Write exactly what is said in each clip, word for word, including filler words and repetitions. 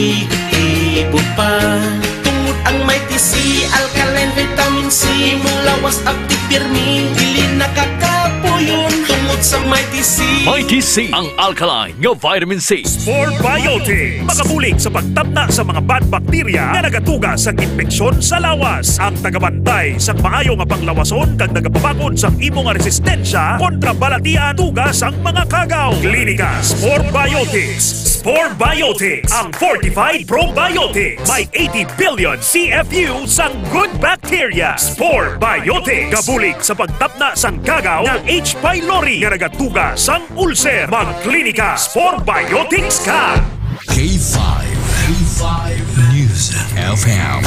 Ibo pa. Tungod ang Mighty C, alkaline vitamin C, imong lawas active pirmi, dili nakakapuyon. Tungod sa Mighty C. Mighty C, ang alkaline nga vitamin C. Spore Biotics, makabulig sa pagtapna sa mga bad bacteria nga nagatuga sa impeksyon sa lawas. Ang tagabantay sang maayo nga panglawason kag nagapabakod sang imo nga resistensya kontra balatian tuga sang mga kagaw. Klinika Spore Biotics. Spore Biotics, ang fortified probiotics. May eighty billion C F U sang good bacteria. Spore Biotics, kabulig sa pagtapna sang kagaw nga H. pylori nga nagatuga sang ulcer. Magklinika Spore Biotics ka. K five, K five News F M,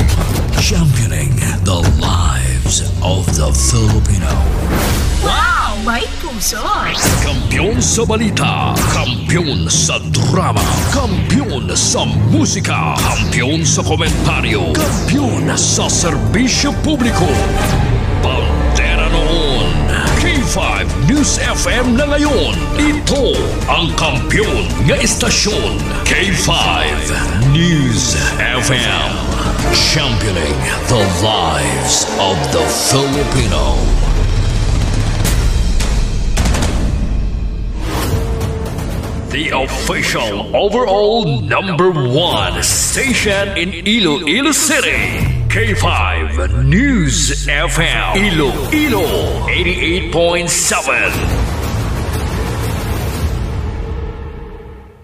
championing the lives of the Filipino. Wow! May puso! Kampiyon sa balita, kampiyon sa drama, kampiyon sa musika, kampiyon sa komentaryo, kampiyon sa serbisyo publiko. Bandera noon, K five News F M na ngayon. Ito ang kampiyon nga istasyon, K five News F M. Championing the lives of the Filipino. The official overall number one station in Iloilo City, K five News F M, Iloilo, eighty-eight point seven.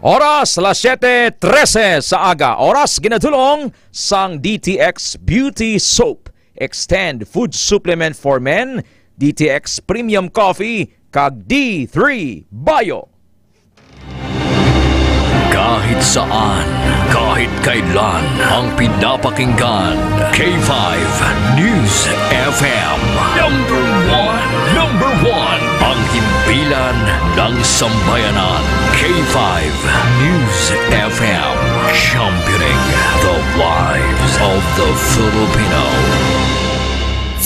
Oras, alas siete trese sa aga. Oras ginadulong sang D T X Beauty Soap. Extend Food Supplement for Men, D T X Premium Coffee, kag D three Bio. Kahit saan, kahit kailan, ang pinapakinggan, K five News F M. Number one, number one, ang himpilan ng sambayanan, K five News F M, championing the lives of the Filipino.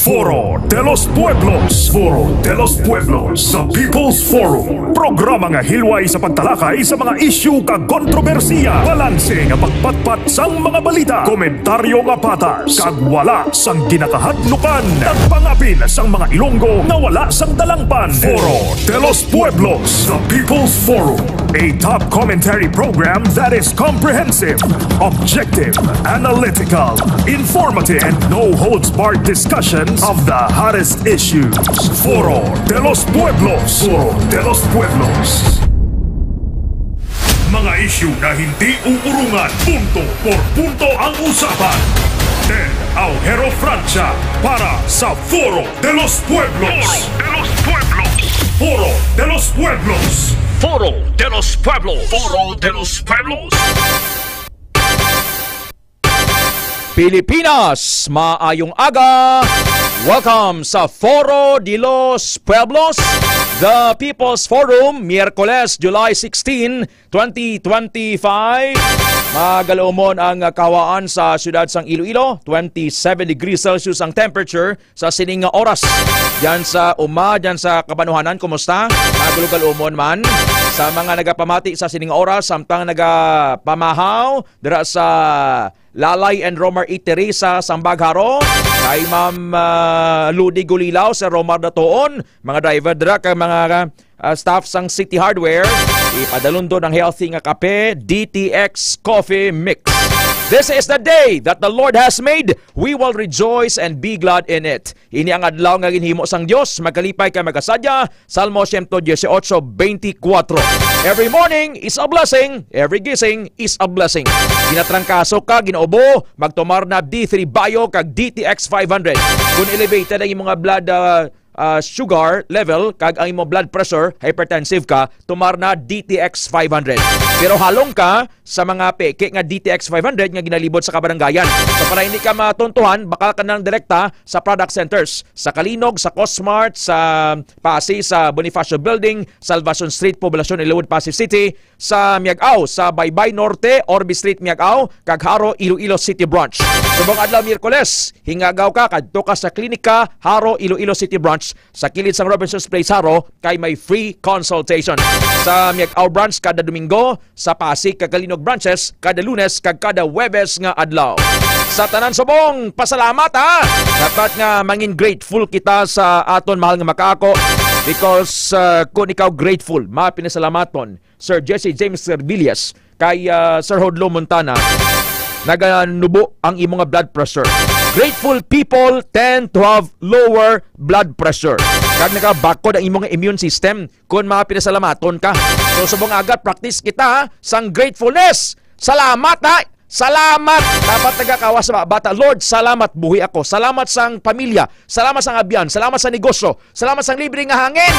Foro de los Pueblos. Foro de los Pueblos, the People's Forum. Programa nga hilway sa pagtalakay sa mga isyu kag kontrobersiya. Balanse nga pagpatpat sang mga balita. Komentaryo nga patas kag wala sang ginakahadlukan. Nagpangapin sang mga Ilonggo nga wala sang dalangpan. Foro de los Pueblos, the People's Forum. A top commentary program that is comprehensive, objective, analytical, informative, and no holds barred discussions of the hottest issues. Foro de los Pueblos. Foro de los Pueblos. Mga isyu na hindi uurungan, punto por punto ang usapan. Ted Aujero Francia para sa Foro de los Pueblos. Foro de los Pueblos. Foro de los Pueblos. Foro de los Pueblos. Foro de los Pueblos. Pilipinas, maayong aga. Welcome sa Foro de los Pueblos, the People's Forum, Miyerkules, July sixteen, twenty twenty-five. Magaluomon ang kahawaan sa siyudad sang Iloilo, twenty-seven degrees Celsius ang temperature sa sining nga oras. Diyan sa uma, diyan sa kabanuhanan, kumusta? Magaluomon man. Sa mga nagapamati sa sining nga oras, samtang nagapamahaw dira sa Lalay and Romar Eatery sa Sambag, Jaro. Kay Ma'am, ah, Ludi Gulilaw, Sir Romar Datuon, mga driver dira, kag mga, ah, staff sang City Hardware, ipadalundon ang healthy nga kape, D T X Coffee Mix. This is the day that the Lord has made. We will rejoice and be glad in it. Ini ang adlaw nga ginhimo sang Dios, magkalipay kag magasadya. Salmo siyento dieciocho veinticuatro. Every morning is a blessing, every gising is a blessing. Ginatrangkaso ka, ginaubo, magtumar na D three Bio kag D T X five hundred. Kung elevated ang imong blood, ah, ah, sugar level kag ang imong blood pressure, hypertensive ka, tumar na D T X five hundred. Pero halong ka sa mga peke nga D T X five hundred nga ginalibot sa kabaranggayan. So, para hindi ka matuntuhan, bakal ka nang direkta sa product centers, sa Calinog, sa Cosmart, sa Passi, sa Bonifacio Building, Salvacion Street, Poblacion, Iloilo, Passi City, sa Miag-ao, sa Baybay Norte, Orbe Street, Miag-ao, kag Jaro, Iloilo City Branch. Subong adlaw, Miyerkules, hingagaw ka, kadto ka sa klinika, Jaro, Iloilo City Branch, sa kilid sang Robinsons Place, Jaro, kay may free consultation. Sa Miag-ao branch kada Domingo, sa Pasig kag Calinog branches kada Lunes kag kada Huwebes nga adlaw. Sa tanan subong, pasalamat, ha! Dapat nga mangin grateful kita sa aton mahal nga makaako, because, uh, kung ikaw grateful, mapasalamatan. Sir Jesse James Servillas, kay, ah, Sir Hodlo Montana, naganubo ang imo nga blood pressure. Grateful people tend to have lower blood pressure. Kag nagabakod ang imo nga immune system kung mapasalamatan ka. So, subong aga, practice kita, ha, sang gratefulness. Salamat, ha! Salamat! Dapat nagakawas sa bata. Lord, salamat, buhi ako. Salamat sang pamilya. Salamat sang abyan. Salamat sa negosyo. Salamat sang libre nga hangin.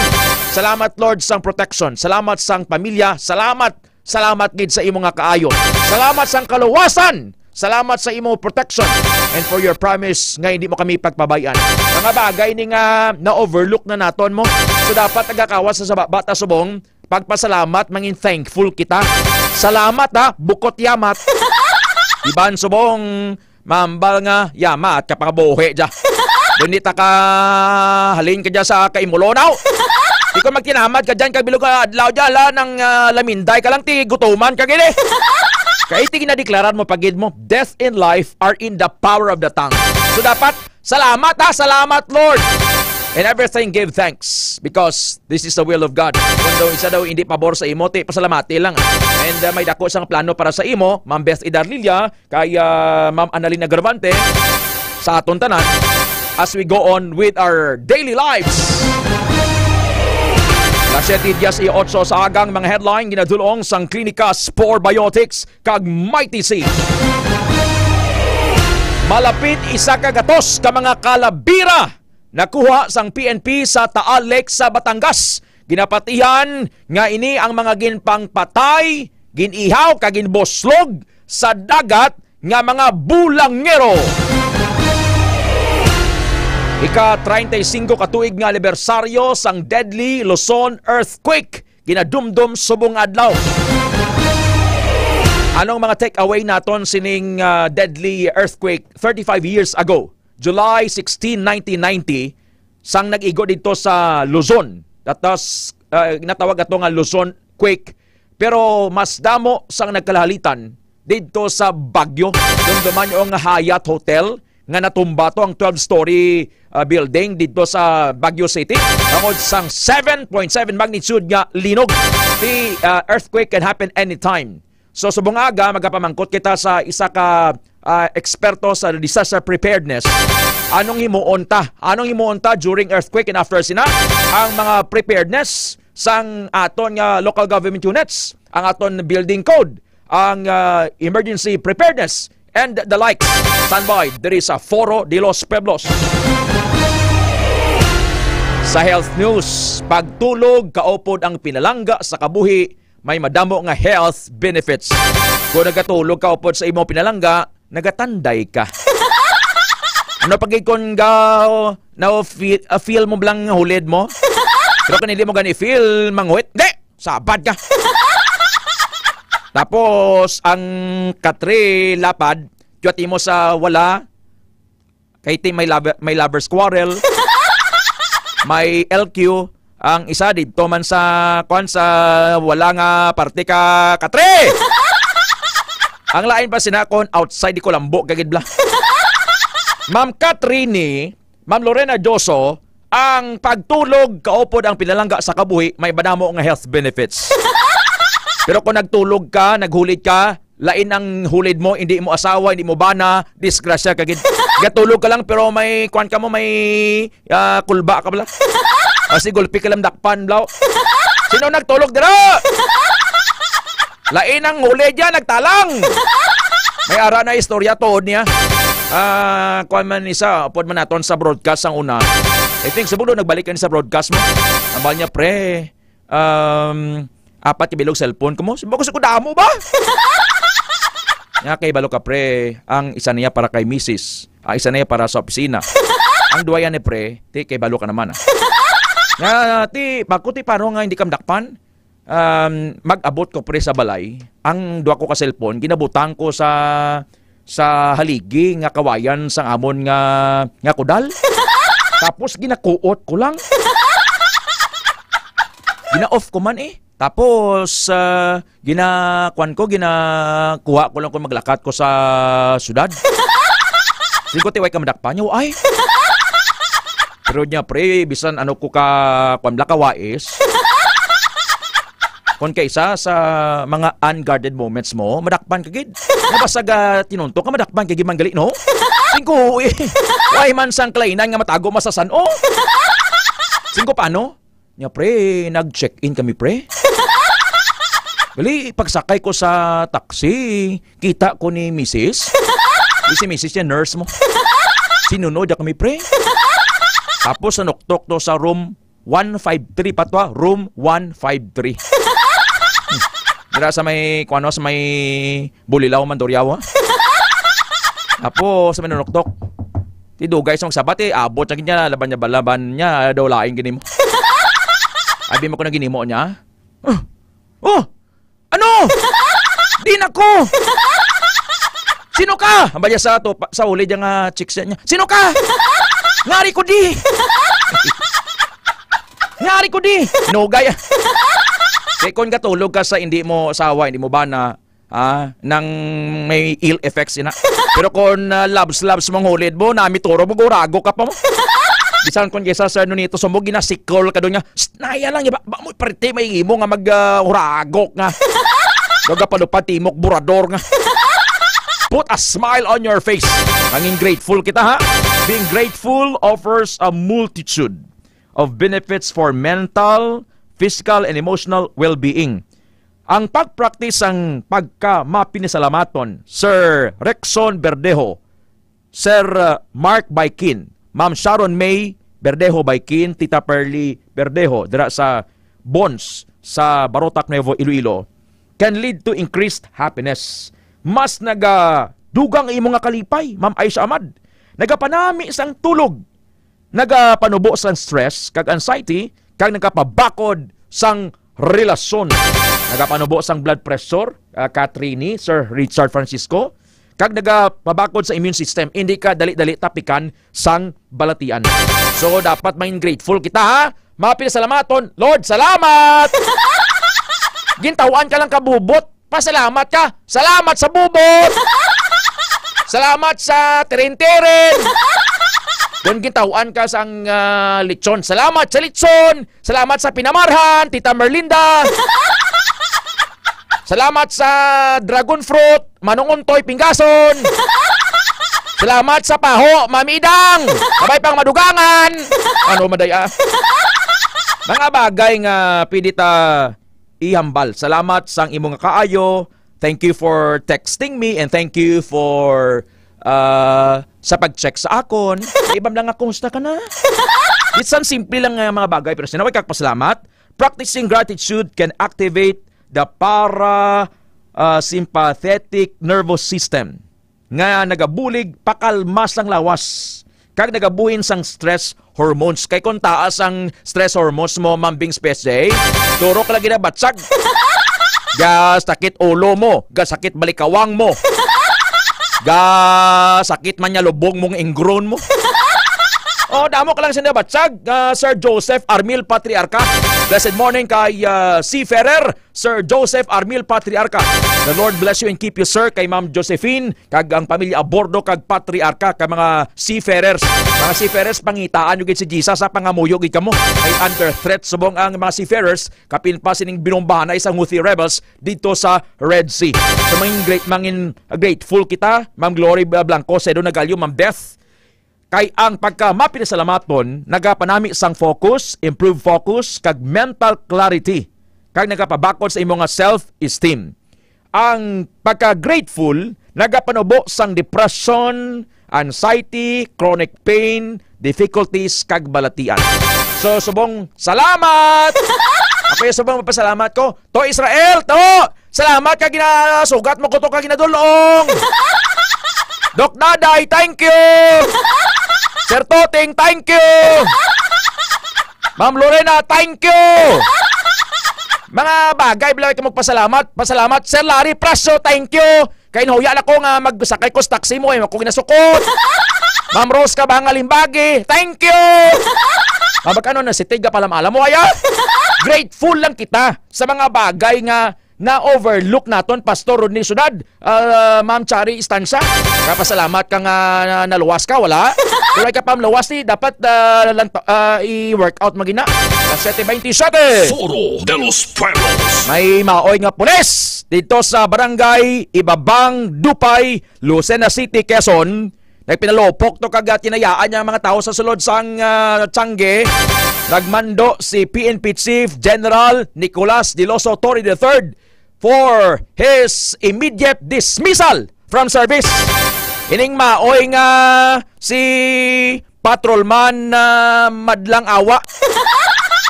Salamat, Lord, sang protection. Salamat sang pamilya. Salamat. Salamat gid sa imo nga kaayo. Salamat sang kaluwasan. Salamat sa imo protection and for your promise nga hindi mo kami pagpabayan. Mga bagay ni nga na-overlook na naton mo. So, dapat nagakawas sa bata subong pagpasalamat, mangin thankful kita. Salamat, ha, bukot yamat. Iban subong, mambal nga yamat ka pangabuhi dya. Doon di ta ka halin ka dya sa kaimulonaw. Ikaw magtinamad ka dyan, kag bilog ka adlaw dya, ala, nang, ah, laminday ka lang, ti gutuman ka gini. Kay ti ginadeklarar mo pagid mo, death and life are in the power of the tongue. So dapat, salamat, ha, salamat, Lord. And everything give thanks, because this is the will of God. Kung daw isa daw hindi pabor sa imo, ti pasalamati lang. And, ah, may dako sang plano para sa imo, Ma'am Beth Idarlilia, kay, ah, Ma'am Annalyn Agravante, sa aton tanan, as we go on with our daily lives. Las siete dieciocho sa agang, mga headline, ginadulong sang Klinika Spore Biotics kag Mighty C. Malapit isa ka gatos ka mga kalabira nakuha sang P N P sa Taal Lake sa Batangas. Ginapatihan nga ini ang mga ginpangpatay, gin-ihaw, kag ginbuslog sa dagat nga mga bulangero. Ika treinta y cinco ka tuig nga anibersaryo sang deadly Luzon earthquake ginadumdom subong adlaw. Anong mga takeaway naton sining, ah, deadly earthquake thirty-five years ago? July sixteen, nineteen ninety, sang nag-igo didto sa Luzon. That was, uh, natawag ato nga Luzon quake. Pero mas damo sang nagkalahalitan didto sa Baguio. Dumduman niyo ang Hyatt Hotel nga natumba to, ang twelve-story, uh, building didto sa Baguio City. Tungod sang seven point seven magnitude nga linog, the, uh, earthquake can happen anytime. So, subong aga, magapamangkot kita sa isa ka, ah, eksperto sa disaster preparedness. Anong himuon ta? Anong himuon ta during earthquake and after sina? Ang mga preparedness sang aton nga local government units, ang aton building code, ang, ah, emergency preparedness, and the likes. Standby diri sa Foro de los Pueblos. Sa health news, pagtulog kaupod ang pinalangga sa kabuhi, may madamo nga health benefits. Kung nagatulog ka upod sa imong pinalangga, nagatanday ka. Ano pag ikon ga na feel, ah, feel mo blang hulid mo? Pero kung hindi mo gani feel, manghuwit. Di! Sabad ka. Tapos, ang katre lapad, kiyot imo sa wala, kay ti may lover, may lovers quarrel, may L Q, ang isa didto man sa, kwan, sa wala nga parte ka, katre! Ang lain pa sina kon outside di ko lambo, kagid bla. Ma'am Katrini, Ma'am Lorena Dioso, ang pagtulog, kaupod ang pinalangga sa kabuhi, may madamo nga health benefits. Pero kung nagtulog ka, naghulid ka, lain ang hulid mo, hindi mo asawa, hindi mo bana, disgrasya ka gid. Gatulog ka lang, pero may, kuwan ka mo, may, ah, kulba ka bala. Kasi gulpi ka lang dakpan, blaw. Sino nagtulog dira? Lain ang hulid yan, nagtalang. May ara na istorya tuod niya. Ah, kuwan man isa, upod man naton sa broadcast ang una. I think sa bulo, nagbalik ka ni sa broadcast mo. Ang niya, pre, um, apat ka bilog cellphone ko mo. Sabi ko, "Sa kudamo ba?" Nga kay balo ka, pre, ang isa niya para kay misis. Ang isa niya para sa opisina. Ang duwa yan ni pre, ti, kay balo ka naman, ah. Nga, ti, bako, ti, paano nga hindi ka madakpan? Um, mag-abot ko, pre, sa balay. Ang duwa ko ka cellphone, ginabutang ko sa, sa haligi nga kawayan sang amon nga, nga kudal. Tapos ginakuot ko lang. Gina-off ko man eh. Tapos, ah, gina-, kuwan ko, ginakuha ko lang kung maglakat ko sa syudad. Sige ko, tiway ka madakpan niya, ay. Pero niya, pre, bisan ano ko ka, kuwan, lakawais. Kung kaisa sa mga unguarded moments mo, madakpan ka gid. Nga basag, ah, tinunto ka, madakpan ka gid man gali, no? Singko, eh. Way man sang kalainan nga matago masasan-o. Singko, paano? Nya, pre, nag-check-in kami, pre. Gali, pagsakay ko sa taxi, kita ko ni misis. Di si misis niya, nurse mo. Sinunod niya kami, pre. Tapos, nanuktok to sa room one five three pa to, ah. Room one five three. Dira sa may, kuano, sa may Bulilaw, Mandurriao, ha? Apo, sa manunuktok. Ti dugay sa magsabat, eh. Abot sa niya, laban niya, balaban niya, daw lain gini mo. Abi mo ko na ginimo niya. Oh! Oh! Ano? Di na ko! Sino ka? Ang baya sa to, pa- sa uli niya nga chicks niya. Sino ka? Ngari ko di! Ngari ko di! Nugay. Kay kung gatulog ka sa hindi mo asawa, hindi mo bana, ah, nang may ill effects ina. Pero kung, ah, loves, loves mong hulid mo, nami turo mo, gurago ka pa mo. Bisan kung kaysa sa nunito sa mo, ginasikol ka doon nga, "Shh, naya lang, ba, ba mo parte may imo nga mag, ah, uragok nga. Daw gapalupad timok, burador nga." Put a smile on your face. Mangin grateful kita, ha? Being grateful offers a multitude of benefits for mental, physical, and emotional well-being. Ang pag-practice sang pagkamapinisalamaton, Sir Rexon Verdejo, Sir, uh, Mark Baikin, Ma'am Sharon May Verdejo Baikin, Tita Pearly Verdejo, dira sa Bons, sa Barotac, Nuevo Iloilo, can lead to increased happiness. Mas nagadugang ang imo nga kalipay, Ma'am Aisha Ahmad. Nagapanami sang tulog, nagapanubo sang stress kag anxiety, kag nagapabakod sang relasyon. Nagapanubo sang blood pressure, ah, Katrini, Sir Richard Francisco, kag nagapabakod sa immune system. Hindi ka dali-dali tapikan sang balatian. So, dapat mangin grateful kita, ha? Mapinasalamaton, "Lord, salamat!" Gintaw-an ka lang kabubot, pasalamat ka. Salamat sa bubot! Salamat sa tirin-tirin! Kung gintaw-an ka sang, ah, lechon, salamat sa lechon! Salamat sa pinamarhan, Tita Merlinda! Salamat sa dragon fruit, Manong Untoy Pinggason! Salamat sa paho, Mami Idang! Kabay pang madugangan! Ano, maday, ah? Mga bagay nga pwede ta ihambal. Salamat sang imo nga kaayo. Thank you for texting me and thank you for, uh, sa pag-check sa akon. Ibam lang nga, "Kumusta ka na?" Bisan simple lang nga mga bagay, pero sinaway kag pasalamat. Practicing gratitude can activate the para, uh, sympathetic nervous system nga nagabulig pakalma sang lawas kag nagabuhin sang stress hormones. Kay kung taas ang stress hormones mo, Mambing Space Day, duro ka lagi na batsag. Gasakit ulo mo, gasakit balikawang mo. Gasakit man niya lubong mong ingron mo. Oh, damo ka lang sinabatsag, ah, Sir Joseph Armil Patriarca. Blessed morning kay, ah, Seafarer. Sir Joseph Armil Patriarca. The Lord bless you and keep you, sir, kay Ma'am Josephine, kag ang pamilya Abordo, kag Patriarca, kag mga seafarers. Mga seafarers, pangitaan nyo gid si Jesus, sa pangamuyo gid kamo. Kay under threat subong ang mga seafarers, kapin pa sining binumbahan na isang Houthi rebels dito sa Red Sea. So, mangin great, mangin grateful kita, Ma'am Glory Blanco, Sedo Nagalio, Ma'am Beth, kay ang pagkamapinasalamaton nagapanami sang focus, improve focus, kag mental clarity, kag nagapabakod sa imo nga self-esteem. Ang pagka-grateful nagapanubo sang depression, anxiety, chronic pain, difficulties, kag balatian. So, subong, salamat! Ako yung subong, mapasalamat ko. To Israel, to! Salamat ka ginasugat mo ko to ka ginadulong. Doc Daday, thank you. Sir Toting, thank you. Ma'am Lorena, thank you. Mga bagay, bilay ka magpasalamat. Pasalamat, Sir Larry Prasyo, thank you. Kay nahuya na ko nga magsakay ko sa taxi mo, eh, ako ginasukot. Ma'am Rose Kabanga Limbagi, thank you! Mabag ano na si Tiga Palam-alam mo, aya? Grateful lang kita sa mga bagay nga na-overlook naton, Pastor Rodney Sudad, ah, Ma'am Chari Istansa. Kapasalamat ka nga na-, naluwas ka, wala? Wala ka pang luwas, ni dapat, ah, lanta-, ah, i-workout magina. Alas siyete bente-siyete. Foro de los Pueblos. May maoy nga pulis dito sa barangay Ibabang, Dupay, Lucena City, Quezon. Nagpinalupok to kag, ah, tinayaan niya ang mga tawo sa sulod sang, ah, tiyangge. Nagmando si P N P Chief General Nicolas Diloso Torre the third for his immediate dismissal from service. Ining maoy nga si Patrolman, ah, Madlang Awa.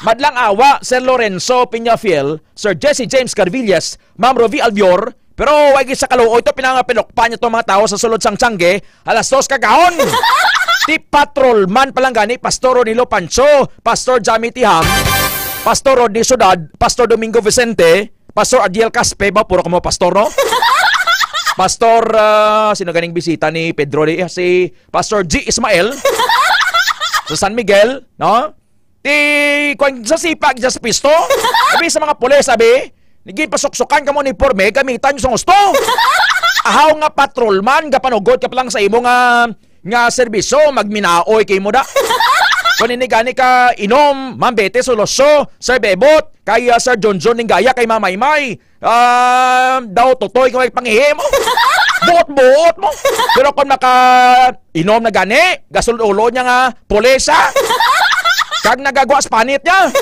Madlang Awa, Sir Lorenzo Peñafiel, Sir Jesse James Carvillas, Ma'am Ruby Albior, pero wa gid sa kaluoy to, pinangapinukpan niya tong mga tawo sa sulod sang tiyangge, alas dos kagahon. Ti patrolman pa lang gani, Pastor Ronilo Pancho, Pastor Jamie Tiham, Pastor Rodney Sudad, Pastor Domingo Vicente, Pastor Adiel Caspe ba, puro kamo pastor, no? Pastor, ah, sino ganing bisita ni Pedro di, si Pastor G Ismael sa San Miguel, no? Ti, kwan, sa sipa, sa pisto. Abi sa mga pulis, abi, nagipasuksukan kamo ni porme, gamitan nyo sa gusto. Ahaw nga patrolman, gapanugot ka pa lang sa imo nga, nga serbisyo, magminaoy kay mo da. Kung ini gani ka inom, Ma'am Bete Soloso, Sir Bebot, kay, ah, Sir Junjun Ninggaya, kay Mamaymay, ah, daw tutoy nga may pangihi mo. Buot-buot mo. Pero kung naka inom na gani, gasul ulo niya nga pulisa. Kag nagagwa sa panit niya.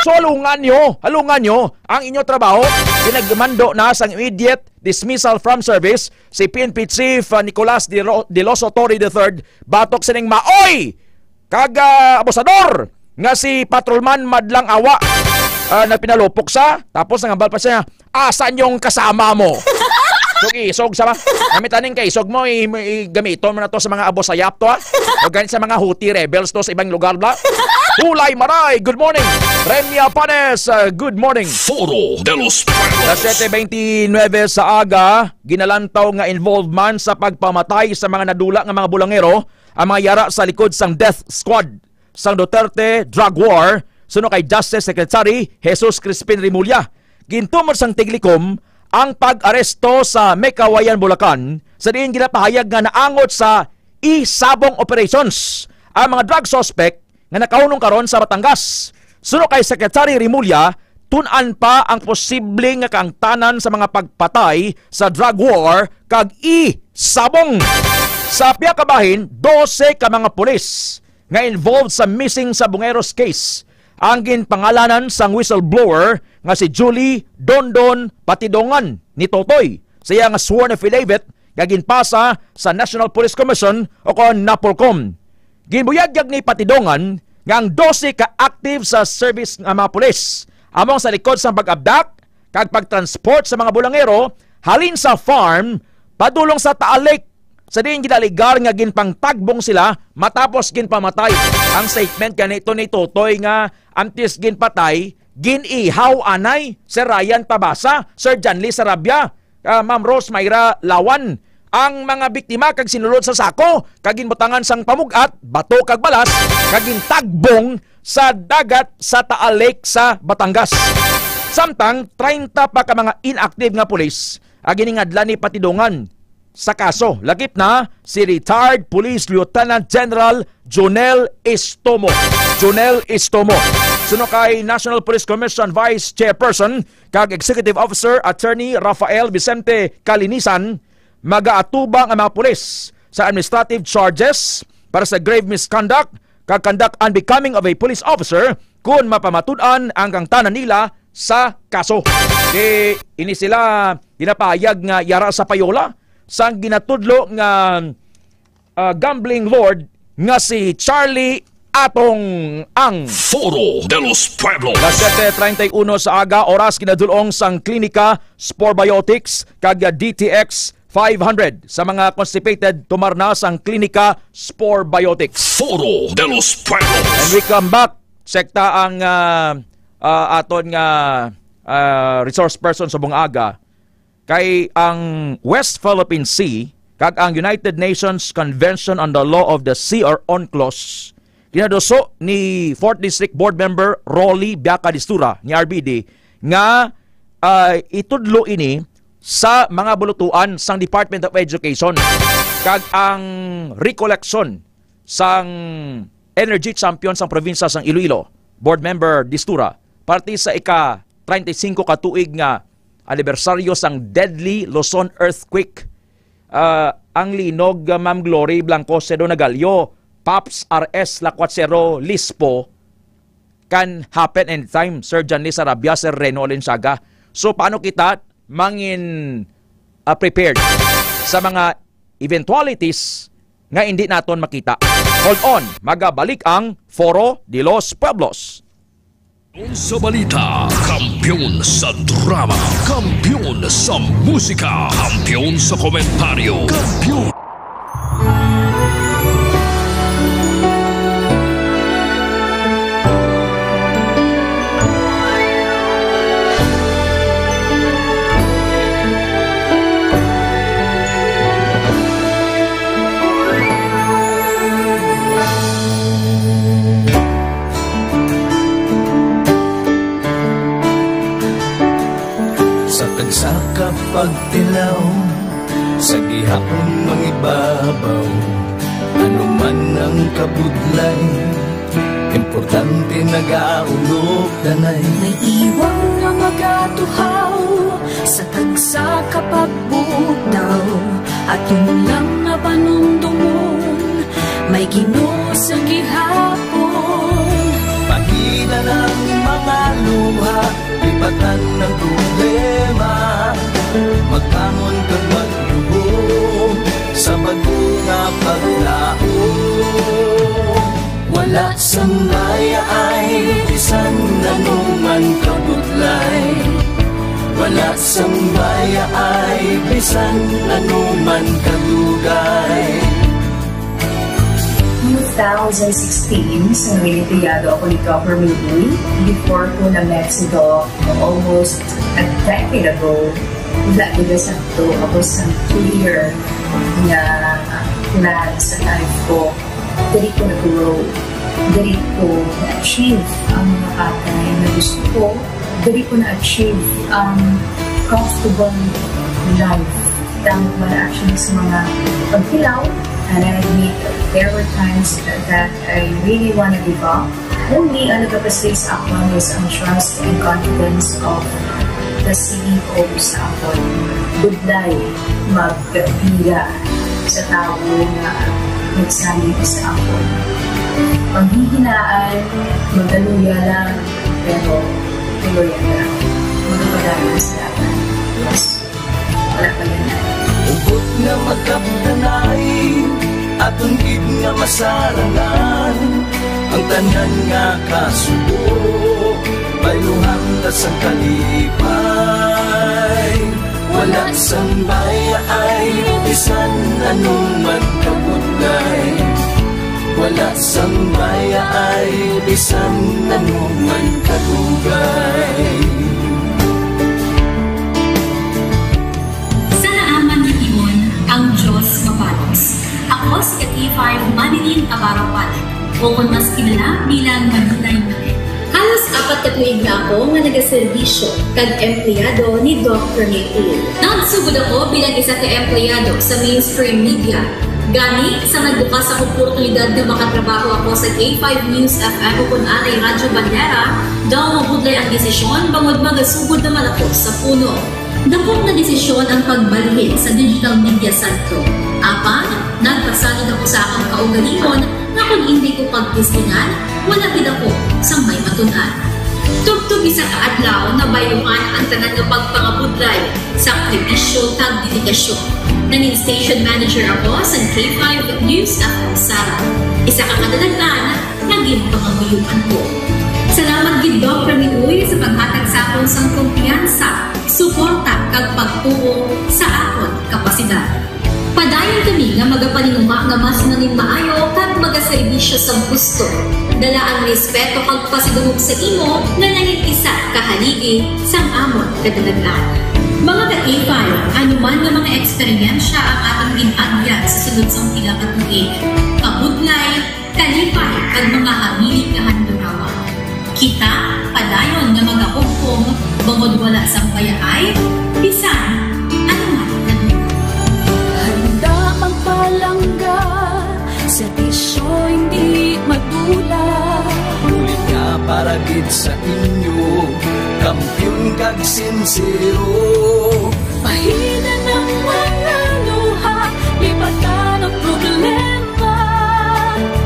So, halungan nyo, halungan nyo ang inyo trabaho. Pinagmando na sang immediate dismissal from service si P N P Chief, ah, Nicolas de Ro-, de Loso Torre the third batok sining maoy kag, ah, abusador nga si Patrolman Madlang Awa. Ah, nagpinalupok sa, tapos nangambal pa siya, "Asan yung kasama mo?" So, isog sa ba? Gamit aning kaisog mo, i-, i-, gamiton mo na to sa mga Abu Sayyaf to, ha? O ganit sa mga Houthi rebels to sa ibang lugar, bla? Hulay Maray, good morning. Remia Panes, uh, good morning. Foro de los Pueblos. Alas siyete bente-nuebe sa aga, ginalantaw nga involvement sa pagpamatay sa mga nadula nga mga bulangero ang mga yara sa likod sang death squad sang Duterte drug war, suno kay Justice Secretary Jesus Crispin Remulla. Gintumod sang Tiglikom ang pag-aresto sa Mekawayan, Bulacan, sa diin ginapahayag nga naangot sa e-sabong operations ang mga drug suspect nga nakahunong karon sa Batangas. Suno kay Secretary Remulla, tun-an pa ang posible nga kaangtanan sa mga pagpatay sa drug war kag e-sabong. Sa piyakabahin, dose ka mga pulis nga involved sa missing sa Bungeros case ang ginpangalanan sang whistleblower nga si Julie Dondon Patidongan ni Totoy sa iya nga sworn affidavit nga ginpasa sa National Police Commission o kon NAPOLCOM. Ginbuyagyag ni Patidongan nga ang dose ka active sa service nga mga pulis amo ang sa likod sang pag-abduct kag pagtransport sa mga bulangero halin sa farm padulong sa Taal Lake, sa diin ginaligar nga ginpangtagbong sila matapos ginpamatay. Ang statement gani to ni Totoy nga antes ginpatay, gin-ihaw anay, Sir Ryan Tabasa, Sir Janly Sarabia, ah, Ma'am Rose Myra Lawan, ang mga biktima kag sinulod sa sako kag ginbutangan sang pamug-at, bato kag balas kag gintagbong sa dagat sa Taal Lake sa Batangas. Samtang treinta pa ka mga inactive nga pulis ang giningadlan ni Patidongan sa kaso. Lakip na si retired Police Lieutenant General Jonel Estomo. Jonel Estomo. Suno kay National Police Commission Vice Chairperson kag Executive Officer Attorney Rafael Vicente Calinisan, magaatubang ang mga pulis sa administrative charges para sa grave misconduct kag conduct unbecoming of a police officer kon mapamatud-an ang kaangtanan nila sa kaso. Di ini sila ginapahayag nga yara sa payola sang ginatudlo nga, ah, gambling lord nga si Charlie Atong Ang. Foro de los Pueblos. Las siyete treinta y uno sa aga, oras, ginadulong sang Klinika Sporbiotics kag D T X five hundred. Sa mga constipated, tumar na sang Klinika Sporbiotics. Foro de los Pueblos. And we come back. Sekta ang, ah, ah, aton nga, ah, resource person sa bunga aga. Kay ang West Philippine Sea kag ang United Nations Convention on the Law of the Sea or UNCLOS, ginaduso ni Fourth District Board Member Rolly Biaca Distura ni R B D nga, ah, itudlo ini sa mga bulutuan sang Department of Education kag ang recollection sang energy champion sang probinsya sang Iloilo, Board Member Distura, parte sa ika treinta y cinco ka tuig nga anibersaryo sang deadly Luzon earthquake. Ah, ang linog, ah, Ma'am Glory Blanco, Sedo Nagalio, Pops R S Lacuachero Lispo, can happen anytime, Sir Janly Sarabia, Sir Reno Olenciaga. So, paano kita mangin, ah, prepared sa mga eventualities nga hindi naton makita? Hold on, magabalik ang Foro de los Pueblos. Kampiyon sa balita, kampiyon sa drama, kampiyon sa musika, kampiyon sa komentaryo, kampiyon. Sa tagsa ka pagtilaw, sa gihapon mangibabaw, ano man ang kabudlay, importante nagaulog danay. May iwang nga magatuhaw sa tagsa ka pagbutaw, aton lang nga panumdomon, may Ginoo sa gihapon. Pahina ang mga luha, lipatan ang problema, magbangon kag magluhod sa bag-o nga paglaom. Wala sang mayaay bisan anuman kabudlay, wala sang mayaay bisan anuman kadugay. Two thousand sixteen, sa Noyenteyado ako ni Governor Uy, before ko na-met si Doc almost a decade ago, wala talaga sakto ako sa clear nga plan sa life ko. Diri ko nag-grow. Diri ko na-achieve ang mga bagay na gusto ko. Diri ko na-achieve ang comfortable life. Tama man actually sa mga pagkilaw, and I admit there were times that I really wanna give up. Only ang nagapastig sa akon is ang trust and confidence of the C E O sa akon. Budlay magpila sa tawo nga nagsalig sa akon. Panghihinaan, magaluya lang, pero tuloy ang lang. Magpadayon sa dalan. Yes. Wala pa yan. Ubot nga magkapdanay, aton gid nga masarangan, ang tanan nga kasubo, bayluhan ta sang kalipay. Wala sang mayaay, bisan anuman kabudlay. Wala sang mayaay, bisan anuman kadugay. Sa naaman nga tion, ang Dios mabalos. Ako si ka K five Manilyn Abarapan, o kon mas kilala bilang Manilay Manay. Halos apat ka tuig na ako nga nagaserbisyo kag empleyado ni Doc Rene Uy. Nagsugod ako bilang isa ka empleyado sa mainstream media. Gani, sa nagbukas ang oportunidad nga makatrabaho ako sa K five News F M o kon anay Radyo Bandera, daw mabudlay ang desisyon bangod magasugod naman ako sa puno. Dako nga desisyon ang pagbalhin sa digital media sentro. Apan, nagpasalig ako sa akon kaugalingon nga kon indi ko pagtestingan, wala gid ako sang may matun-an. Tubtob isa ka adlaw, nabayluhan ang tanan nga pagpangabudlay, sakripisyo, kag dedikasyon. Nangin station manager ako sa K five News F M Sara. Isa ka kadalag-an nga ginpangamuyoan ko. Salamat gid, Doc Rene Uy, sa paghatag sa akon sang kumpiyansa, suporta, kag pagtuo sa akon kapasidad. Padayon kami nga magapaninguha nga mas manginmaayo kag magaserbisyo sa gusto. Dala ang respeto kag pasidungog sa imo nga nangin isa ka haligi sang amon kadalag-an. Mga ka-K five, ano Ano nga mga eksperyensya ang aton gin-agyan sa sulod sang pila ka tuig? Kabudlay, kalipay, kag mga hamili nga handurawa. Kita, padayon nga magahugpong, bangod wala sang bayaay, bisan ano man kadugay. Handa magpalangga, serbisyo hindi madula. Bulig nga para gid sa inyo, kampiyon kag sinsero. Pahina ng mga luha, lipatan ang problema.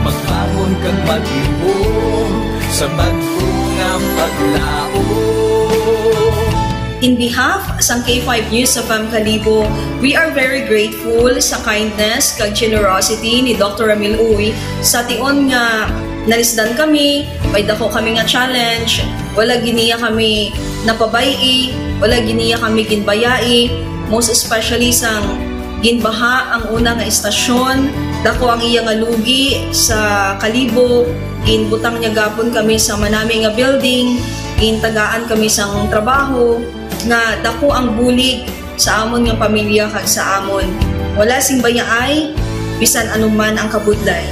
Magbangon kag maghimom sa bag-o nga paglaom. In behalf sang K five News F M Kalibo, we are very grateful sa kindness kag generosity ni Doctor Ramil Uy. Sa tion nga nalisdan kami, may dako kami nga challenge, wala gid niya kami napabay-i, wala gid niya kami ginbayai, most especially sang ginbaha ang una nga istasyon, dako ang iya nga lugi sa Kalibo, ginbutang niya gapon kami sa manami nga building, gintagaan kami sang trabaho, nga dako ang bulig sa amon nga pamilya kag sa amon. Wala sing bayaay, bisan anuman ang kabudlay.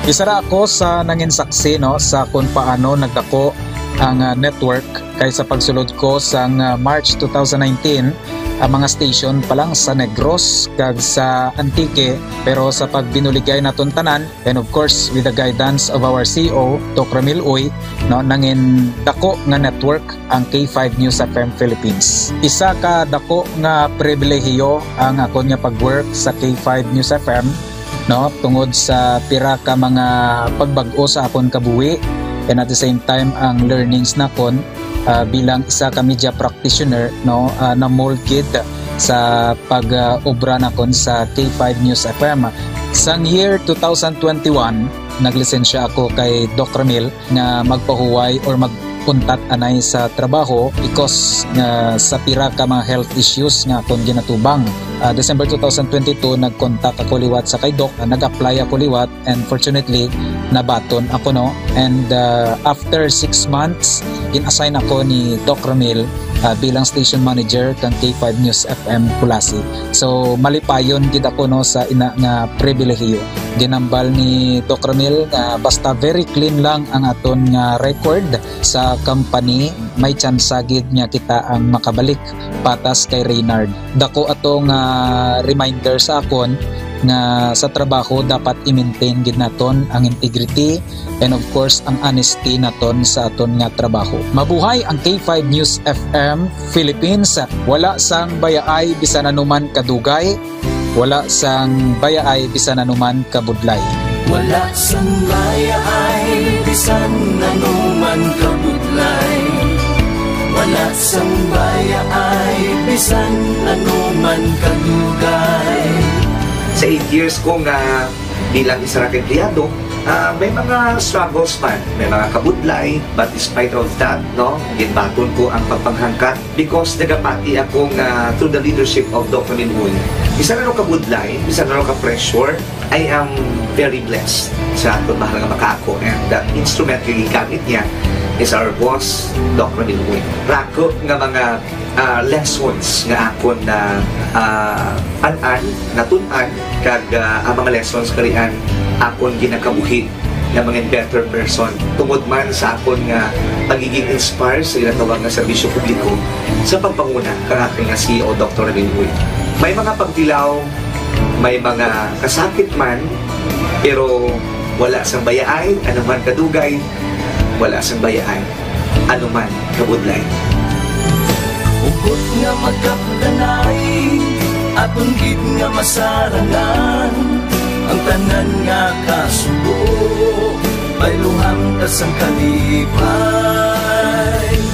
Isa ra ako sa nangin saksi, no, sa kung paano nagdako ang, ah, network, kay sa pagsulod ko sang, ah, March two thousand nineteen, ang mga station pa lang sa Negros kag sa Antique, pero sa pagbinuligay naton tanan, and of course, with the guidance of our C E O, Doc Ramil Uy, no, nangin dako nga network ang K five News F M Philippines. Isa ka dako nga pribilehiyo ang akon nga pag-work sa K five News F M, no, tungod sa pira ka mga pagbag-o sa akon kabuhi, and at the same time ang learnings nakon, ah, bilang isa ka media practitioner, no, ah, na-mold gid sa pag, ah, obra nakon sa K five News F M. Sang year two thousand twenty-one, naglisensya ako kay Doc Ramil nga magpahuway or mag-untat anay sa trabaho because nga sa pira ka mga health issues nga akon ginatubang. Ah, December two thousand twenty-two, nag-contact ako liwat sa kay Doc, ah, nag-apply ako liwat, and fortunately, nabaton ako, no. And, ah, after six months, gin-assign ako ni Doc Ramil, ah, bilang station manager kang K five News F M Culasi. So, malipayon gid ako, no, sa ina nga pribilehiyo. Ginambal ni Doc Ramil nga basta very clean lang ang aton nga record sa company, may tsansa gid nga kita ang makabalik patas kay Reynard. Dako ato nga reminder sa akon nga sa trabaho dapat i-maintain gid naton ang integrity and of course ang honesty naton sa aton nga trabaho. Mabuhay ang K five News F M Philippines. Wala sang bayaay bisan anuman kadugay, wala sang bayaay bisan anuman kabudlay. Wala sang bayaay bisan anuman kabudlay. Wala sang bayaay bisan anuman kadugay. Sa eight years ko nga bilang isa ra ka empleyado, ah, may mga struggles man, may mga kabudlay, but despite of that, no, ginbaton ko ang pagpanghangkat because nagapati ako nga through the leadership of Doc Ramil Uy, bisan ano kabudlay, bisan ano ka-pressure, I am very blessed sa aton mahal nga makaako, and the instrument nga gigamit niya is our boss, Doc Ramil Uy. Rako nga mga, ah, lessons nga akon na, ah, an-an, natun-an, kag, ah, ang mga lessons karian akon ginakabuhi nga mga better person tungod man sa akon nga pagiging inspire sa ginatawag nga serbisyo publiko sa pagpanguna kang akon nga C E O, Doctor Ramil Uy. May mga pagtilaw, may mga kasakit man, pero wala sang bayaay, anuman kadugay, wala sang bayaay, anuman kabudlay. Hugot nga magkapdanay, aton gid nga masarangan ang tanan nga kasubo, bayluhan ta sang kalipay.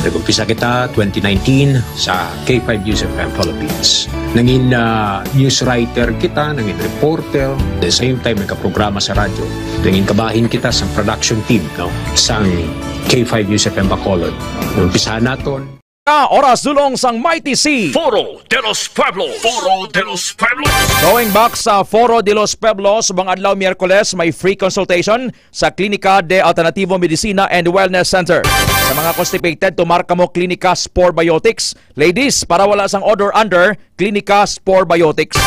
Nag-umpisa kita twenty nineteen sa K five News F M Philippines. Nangin, ah, news writer kita, nangin reporter, the same time nagkaprograma sa radyo. Nangin kabahin kita sa production team, no, sang K five News F M Bacolod. Umpisahan naton. Ah, oras dulong sang Mighty C. Foro de los Pueblos. Foro de los Pueblos. Going back sa Foro de los Pueblos, subong adlaw Miyerkules, may free consultation sa Klinika de Alternativo Medicina and Wellness Center. Mga constipated, tumar kamo Clinica Spore Biotics. Ladies, para wala sang odor under, Clinica Spore Biotics.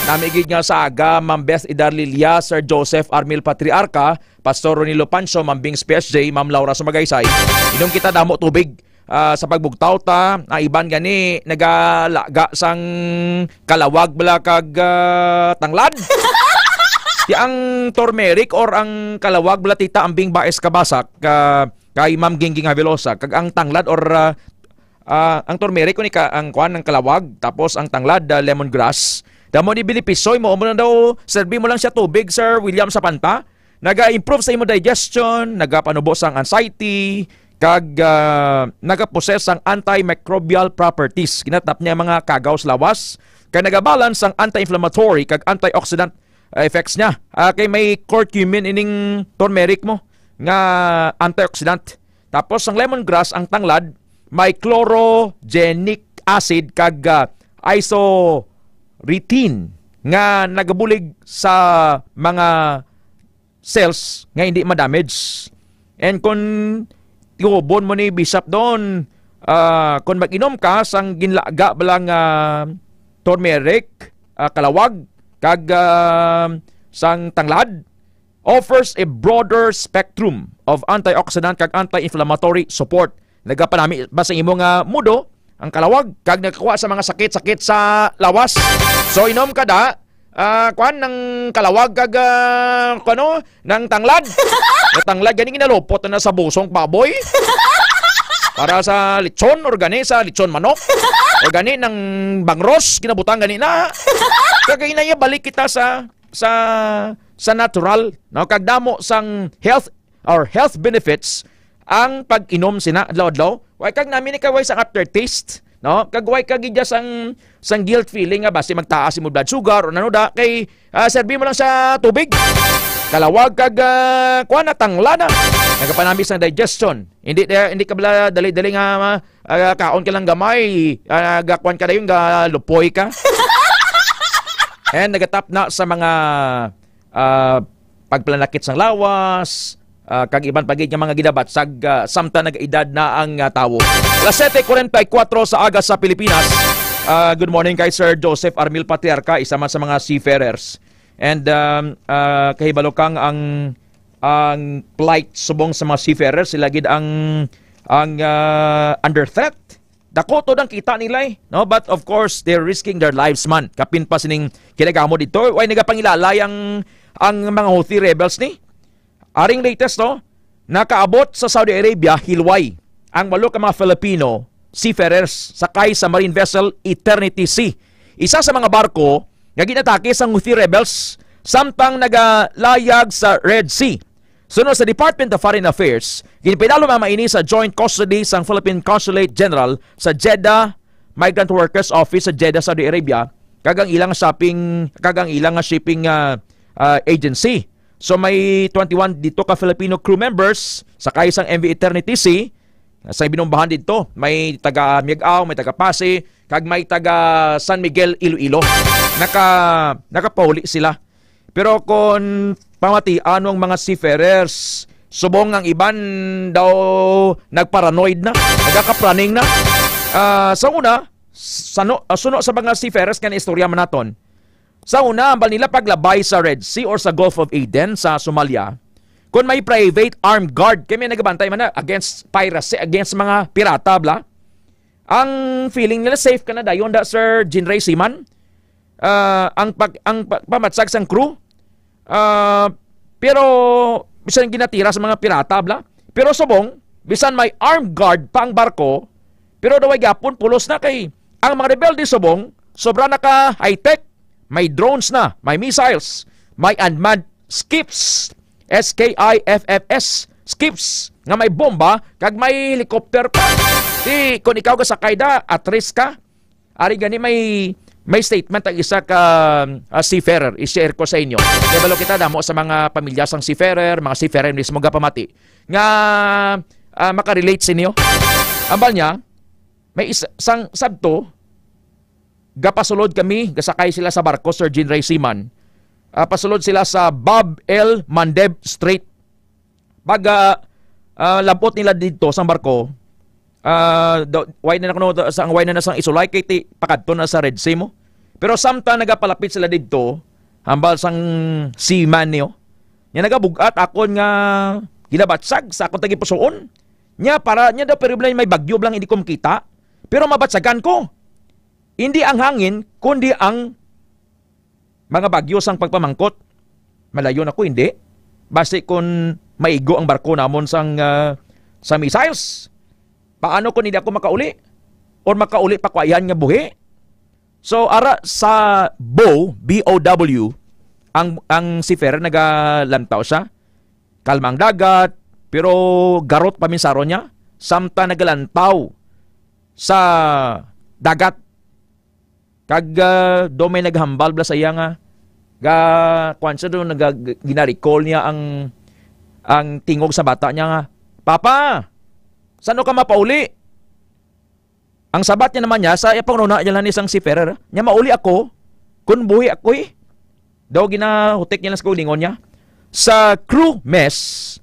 Nami gid nga sa aga, Ma'am Beth Idarlilia, Sir Joseph Armil Patriarca, Pastor Ronilo Pancho, Ma'am Bings P S J, Ma'am Laura Sumagaysay. Inom kita damo tubig. Ah, sa pagbugtaw ta, ang iban gani nagalaga sang kalawag bala kag, ah, tanglad. Ti ang turmeric or ang kalawag bala, Tita Ambing Baez Kabasak, ah, kay Ma'am Gingging Havelosa, kag ang tanglad or, ah, ah, ang turmeric, kuno ka, ang kwan, ang kalawag, tapos ang tanglad, ah, lemongrass. Damo ni benepisyo mo, mo lang daw, serbi mo lang siya tubig, Sir William Sapanta. Naga-improve sa imo digestion, nagapanubo sang anxiety, kag, ah, nagapossess sang antimicrobial properties. Ginatap niya mga kagaw sa lawas, kag nagabalance sang anti-inflammatory kag antioxidant, ah, effects niya. Ah, kay may curcumin ining turmeric mo nga antioxidant. Tapos ang lemongrass, ang tanglad, may chlorogenic acid kag, ah, isoretine nga nagabulig sa mga cells nga hindi ma-damage. And kung tiubon mo ni Bishop doon, ah, kung mag-inom ka sang ginlaga bala nga turmeric, ah, kalawag, kag, ah, sang tanglad, offers a broader spectrum of antioxidant kag anti-inflammatory support. Nagapanami ba sa imo nga mudo ang kalawag kag nakakuha sa mga sakit-sakit sa lawas? So, inom ka da, ah, kwan, ng kalawag kag, ah, kano, ng tanglad. Ang tanglad gani ginalupot na sa busong baboy. Para sa lechon, or gani sa lechon manok. Or gani ng bangros, ginabutang gani na. Kag ina iya, balik kita sa, sa, sa natural, no? Kag damo sang health or health benefits ang pag-inom sina adlaw-adlaw. Way kag nami ni kaway sang aftertaste, no? Kag way kag gidya sang, sang guilt feeling nga basi magtaas imo blood sugar o nano da kay, ah, serbi mo lang sa tubig. Kalawag kag, ah, kuan na, tangla na. Nagapanami sang digestion. Hindi, eh, hindi ka bala dali-dali nga, ah, kaon ka lang gamay, ah, gakuan ka dayon, galupoy ka. And nagatap na sa mga, ah, pagpalanakit sang lawas, ah, kag iban pa gid nga mga ginabatsag, ah, samtang nag-edad na ang, ah, tawo. Alas siyete kuwarenta y kuwatro sa aga sa Pilipinas. Ah, good morning kay Sir Joseph Armil Patriarca, isa man sa mga seafarers. And, um, ah, kahibalo kang ang, ang plight subong sa mga seafarers, sila gid ang, ang, ah, under threat. Dako to ang kita nila, eh, no? But of course, they're risking their lives man. Kapin pa sining kinagamo dito, way nagapangilalay ang, ang mga Houthi rebels ni. Aring latest, no? Nakaabot sa Saudi Arabia hilway ang walo ka mga Filipino seafarers sakay sa marine vessel Eternity Sea. Isa sa mga barko nga ginatake sang Houthi rebels samtang nagalayag sa Red Sea. Suno sa Department of Foreign Affairs, ginpidalom ang mga ini sa joint custody sang Philippine Consulate General sa Jeddah, Migrant Workers Office sa Jeddah, Saudi Arabia, kag ang ilang shopping, kag ang ilang shipping, ah, ah, agency. So may twenty-one dito ka Filipino crew members sakay sang M V Eternity Sea. Sa binumbahan dito, may taga Miag-ao, may taga Passi, kag may taga San Miguel, Iloilo. Naka, nakapauli sila. Pero kung pamatian ng mga seafarers, subong ang iban daw nagparanoid na, nagkakapraning na. Ah, sa una, sano, ah, suno sa mga seafarers nga naistorya man naton, sa una, ambal nila paglabay sa Red Sea or sa Gulf of Aden sa Somalia, kung may private armed guard, kay may nagabantay man na against piracy, against mga pirata, bla. Ang feeling nila, safe ka na dayon da, Sir Jinray Siman. Ah, ang pag, ang pa-, pamatsag sang crew, ah, pero bisan ginatira sa mga pirata, bla. Pero subong, bisan may armed guard pa ang barko, pero daw ay gyapon pulos na kay ang mga rebelde subong, sobra na ka high-tech. May drones na, may missiles, may unmanned skiffs, S K I F F S, skiffs nga may bomba kag may helicopter pa. Di, kung ikaw gasakay da, at risk ka. Ari gani may, may statement ang isa ka, ah, seafarer, i-share ko sa inyo. Kay balo kita, damo sa mga pamilya sang seafarer, mga seafarer mismo gapamati nga, ah, makarelate sa inyo. Ambal niya, may isa, sang sabto, gapasulod kami, gasakay sila sa barko, Sir Jean Ray Seaman. Ah, pasulod sila sa Bab el Mandeb Strait. Pag, ah, ah, labot nila dito sa barko, Ah, daw, why na kuno, sa, why na na sang isulay kay ti pakadto na sa Red Sea mo. Pero samtang nagapalapit sila didto, hambal sang seaman niyo, nya nagabug-at akon nga ginabatsag sa akon tagipusoon. Nya para, nya daw, pero may bagyo lang hindi ko makita, pero mabatsagan ko. Hindi ang hangin, kundi ang mga bagyo sang pagpamangkot. Malayo na ko, hindi. Basi kun maigo ang barko namon sang, ah, sa missiles, paano kun hindi ako makauli? Or makauli pa ko ayhan nga buhi? So, ara sa bow, B O W, ang, ang seafarer nagalantaw siya. Kalma ang dagat, pero garot pa minsaron niya. Samtang nagalantaw sa dagat, kag, ah, daw may naghambal bala sa iya nga, ga-, kuwan siya daw, naga-, gina-recall niya ang, ang tingog sa bata niya nga, "Papa, saan ka mapauli?" Ang sabat niya naman niya, sa iya pangununa niya lang isang seafarer, niya, "Mauli ako, kun buhi ako eh." Daw ginahutik niya lang sa kaugalingon niya. Sa crew mess,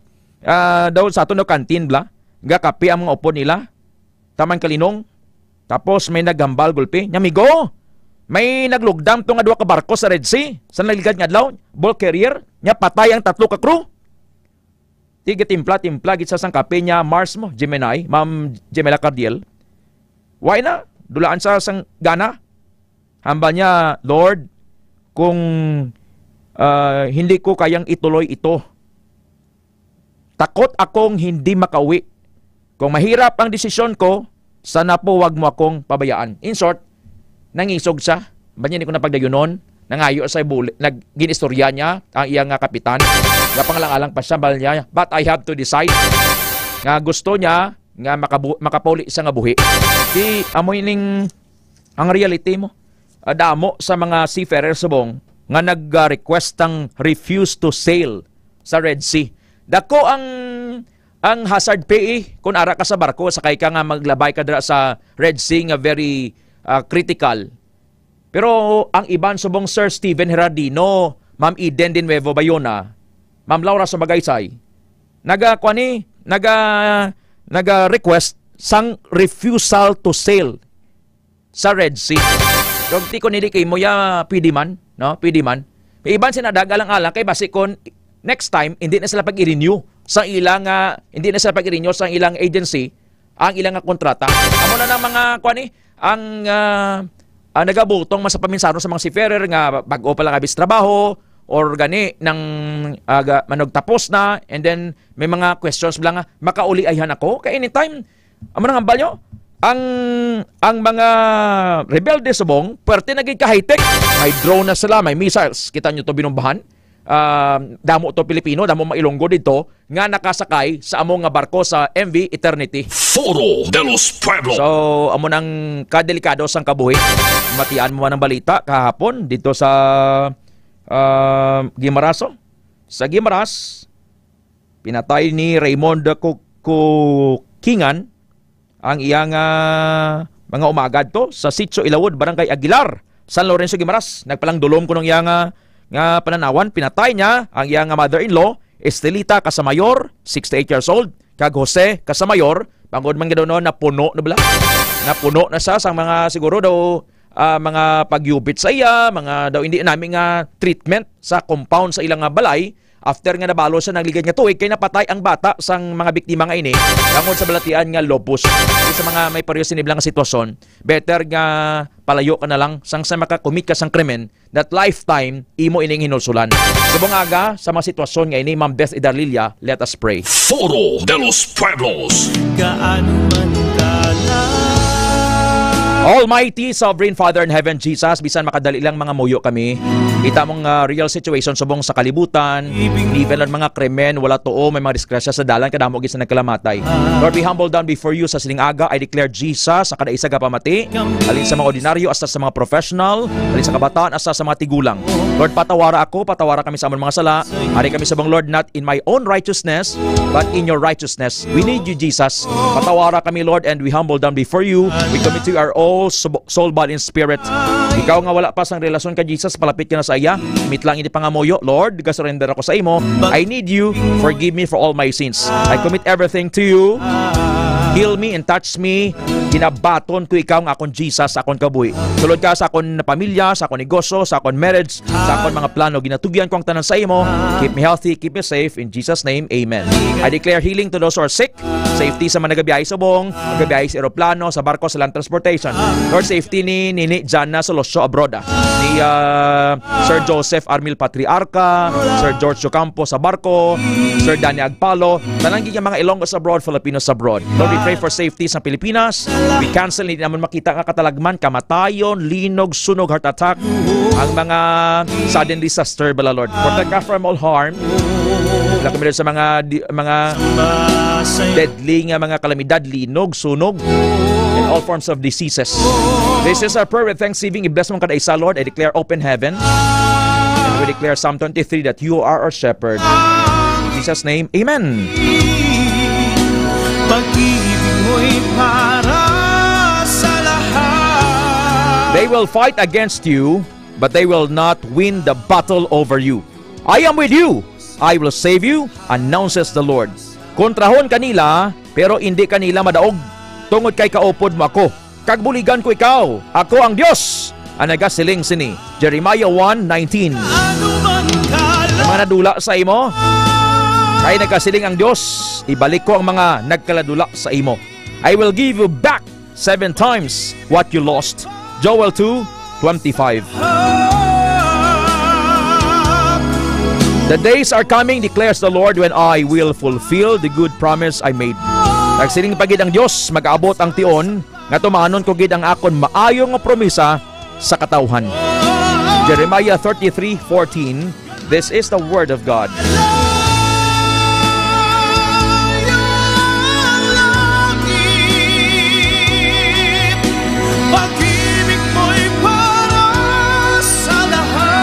ah, daw sa aton daw canteen bala, gakape ang mga upod nila. Taman kalinong. Tapos may naghambal gulpi. Niya, "Migo, may naglugdam to nga duha ka barko sa Red Sea sa nagligad nga adlaw, bulk carrier. Niya, patay ang tatlo ka crew." Tigatimpla-timpla gid sa sang kape niya, Mars mo, Gemini, Ma'am Gemela Cardiel. Why na? Dulaan sa sang gana. Hambal niya, "Lord, kung, ah, hindi ko kayang ituloy ito, takot akong hindi makauwi. Kung mahirap ang desisyon ko, sana po wag mo akong pabayaan." In short, nangisog siya. Ba niya, hindi ko na pagdayunon. Nangayo sa buli, nag-, ginistorya niya ang iya nga kapitan. Nga pangalang-alang pa siya, bal niya, "But I have to decide." Nga gusto niya nga makabu-, makapauli siya nga buhi. Di, amo ining ang reality mo. Ah, damo sa mga seafarer subong nga nag-request ang refuse to sail sa Red Sea. Dako ang, ang hazard pay, eh, kung ara ka sa barko, sakay ka nga maglabay ka dira sa Red Sea nga very, ah, critical. Pero ang iban subong Sir Steven Herardino, Ma'am Eden de Nuevo Bayona, Ma'am Laura Sumagaysay, naga, kuwan ni, naga, naga-request sang refusal to sail sa Red Sea. Pero ti kon hindi kay mo ya, pwede man, no? Pwede man. May iban sina nagalang-alang kay basi kon next time, hindi na sila pag-i-renew sa ilang, ah, hindi na sila pag-i-renew sa ilang agency ang ilang nga kontrata. Amo na nang mga, kuwan ni, ang, ah, ang nagabutong man sa paminsaron sa mga seafarer nga bag-o pa lang abis trabaho or gani nang, ah, ga-, manugtapos na, and then may mga questions lang nga, "Makauli ayhan ako?" Kay anytime, amo nang hambal nyo, ang, ang mga rebelde subong, pwerte na gid ka high-tech. May drone na sila, may missiles. Kita nyo to, binumbahan. Ah, damo to Pilipino, damo mga Ilonggo dito nga nakasakay sa amo nga barko sa M V Eternity. Foro de los Pueblos. So, amo nang kadelikado sang kabuhi. Matian mo man ang balita kahapon dito sa, ah, Guimaraso. Sa Guimaras, pinatay ni Raymond Ku-, Kukingan ang iya nga mga umagad to sa Sitio Ilawod, Barangay Aguilar, San Lorenzo, Guimaras. Nagpalangdulom kuno ang iya nga, nga pananawan. Pinatay niya ang iya nga mother-in-law, Estelita Casamayor, sixty-eight years old, kag Jose Casamayor, bangod man gid daw, no, napuno na bala. Napuno na siya sang mga, siguro daw, ah, mga pagyubit sa iya, mga daw hindi nami nga treatment sa compound sa ilang nga balay. After nga nabalo sa nagligad nga tuig, kay napatay ang bata sang mga biktima nga ini tungod sa balatian nga lupus. Sa mga may pareho sini bala nga sitwasyon, better nga palayo ka na lang sang sa makakumit ka sang krimen, that lifetime imo ining hinulsulan. Subong aga sa mga sitwasyon nga ini, Ma'am Beth Idarlilia, let us pray. Foro de los Pueblos. Kaano man ka lang. Almighty, Sovereign Father in Heaven, Jesus, bisan makadali lang mangamuyo kami, kita mong, ah, real situation subong sa kalibutan, even ang mga krimen, wala tuo, may mga disgrasya sa dalan, kadamo gid sa nagkalamatay. Lord, we humble down before you sa sining aga. I declare, Jesus, sa kada isa gapamati, halin sa mga ordinaryo hasta sa mga professional, halin sa kabataan hasta sa mga tigulang. Lord, patawara ako, patawara kami sa amon mga sala. Ari kami subong, Lord, not in my own righteousness, but in your righteousness. We need you, Jesus. Patawara kami, Lord, and we humble down before you. We commit to you our all sub-, soul, body, and spirit. Ikaw nga wala pa sang relasyon ka, Jesus, palapit ka na sa iya. Mitlang ini pangamuyo, Lord, gasurrender ako sa imo. I need you. Forgive me for all my sins. I commit everything to you. Heal me and touch me. Ginabaton ko ikaw nga akon Jesus, akon kabuhi. Sulod ka sa akon pamilya, sa akon negosyo, sa akon marriage, sa akon mga plano. Ginatugyan ko ang tanan sa imo. Keep me healthy, keep me safe. In Jesus' name, amen. I declare healing to those who are sick. Safety sa mga nagabiyahe subong, nagabiyahe sa eroplano, sa barko, sa land transportation. Lord, safety ni Nini Jana Solosyo abroad, ah. Ni, ah, Sir Joseph Armil Patriarca, Sir George Ocampo sa barko, Sir Danny Agpalo, tanan gid nga mga Ilonggos abroad, Filipinos abroad. Lord, we pray for safety sa Pilipinas. We cancel, hindi naman makita nga katalagman, kamatayon, linog, sunog, heart attack, ang mga sudden disaster, bala, Lord. Protect us from all harm. Wala kami sa mga di-, mga deadly nga mga kalamidad, linog, sunog, and all forms of diseases. This is our prayer with thanksgiving. I-bless mo kada isa, Lord. I declare open heaven. And we declare Psalm twenty-three that you are our shepherd. In Jesus' name, amen. Pag-ibig mo'y para sa lahat. They will fight against you, but they will not win the battle over you. I am with you. I will save you, announces the Lord. Kontrahon ka nila, pero indi ka nila madaog, tungod kay kaupod mo ako, kag buligan ko ikaw. Ako ang Dios, ang nagasiling sini. Jeremiah one nineteen. Ang mga nadula sa imo, kay nagasiling ang Dios, ibalik ko ang mga nagkaladula sa imo. I will give you back seven times what you lost. Joel two twenty-five. The days are coming, declares the Lord, when I will fulfill the good promise I made. Nagsiling pa gid ang Dios, mag-abot ang tion nga tumanon ko gid ang akon maayo nga promisa sa katawhan. Jeremiah thirty-three fourteen. This is the word of God. Pag-ibig mo'y para sa lahat.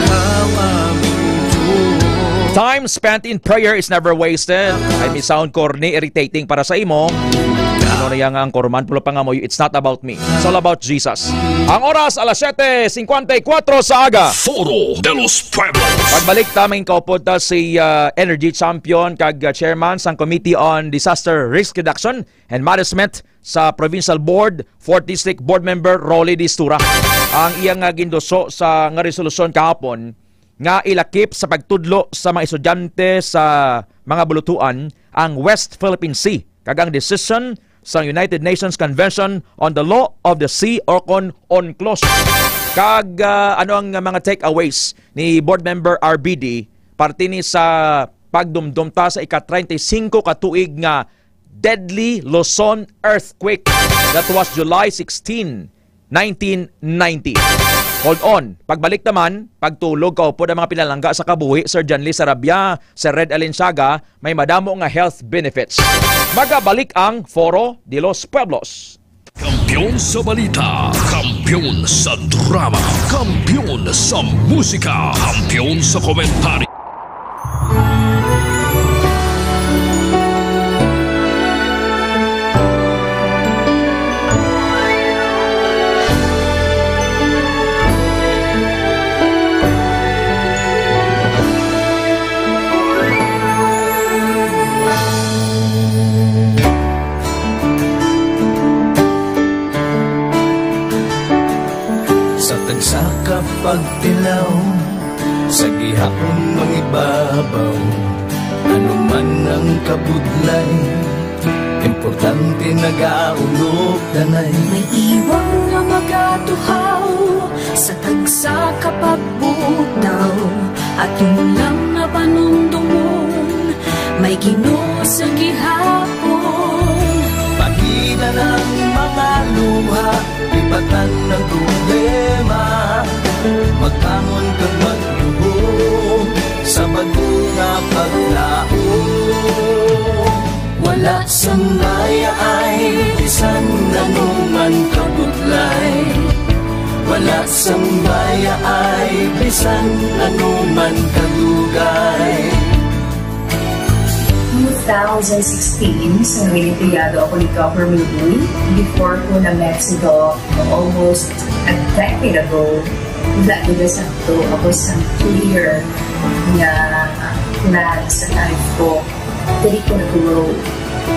Ikaw ang Diyos. Time spent in prayer is never wasted. Ay, may sound corny, irritating para sa imo. Ano na yang ang korman, pulo pa nga mo, it's not about me. It's all about Jesus. Ang oras, alas siyete cincuenta y cuatro sa aga. Foro de los Pueblos. Pagbalik ta, may kaupod ta si, ah, Energy Champion kag, ah, Chairman sang Committee on Disaster Risk Reduction and Management sa Provincial Board, Fourth District Board Member Rolly Distura. Ang iya nga ginduso sa nga resolusyon kahapon, nga ilakip sa pagtudlo sa mga estudyante sa mga bulutuan ang West Philippine Sea kag ang decision sa United Nations Convention on the Law of the Sea or kon UNCLOS. Kag, ah, ano ang mga takeaways ni Board Member R B D parte ni sa pagdumdom ta sa ika treinta y cinco ka tuig nga deadly Luzon earthquake that was July sixteen, nineteen ninety. Hold on, pagbalik naman, pagtulog kaupod ang mga pinalangga sa kabuhi, Sir Janly Sarabia, Sir Red Alenciaga, may madamo nga health benefits. Magabalik ang Foro de los Pueblos. Kampiyon sa balita, kampiyon sa drama, kampiyon sa musika, kampiyon sa komentaryo. Sa tagsa ka pagtilaw, sa gihapon mangibabaw, ano man ang kabudlay, importante nagaulog danay. May iwang nga magatuhaw sa tagsa ka pagbutaw, aton lang nga panumdomon, may Ginoo sa gihapon. Pagida ang mga luha, lipatan ang problema, magbangon kag magluho sa bag-o nga paglaom. Wala sang mayaay bisan ano man kabudlay. Wala sang mayaay bisan ano man kadugay. Two thousand sixteen, sa Reynoleado ako ni Governor Boy, before ko na Mexico almost a decade ago. Wala, di ba, sakto. Ako sa clear nga plan sa life ko. Diri ko na-grow.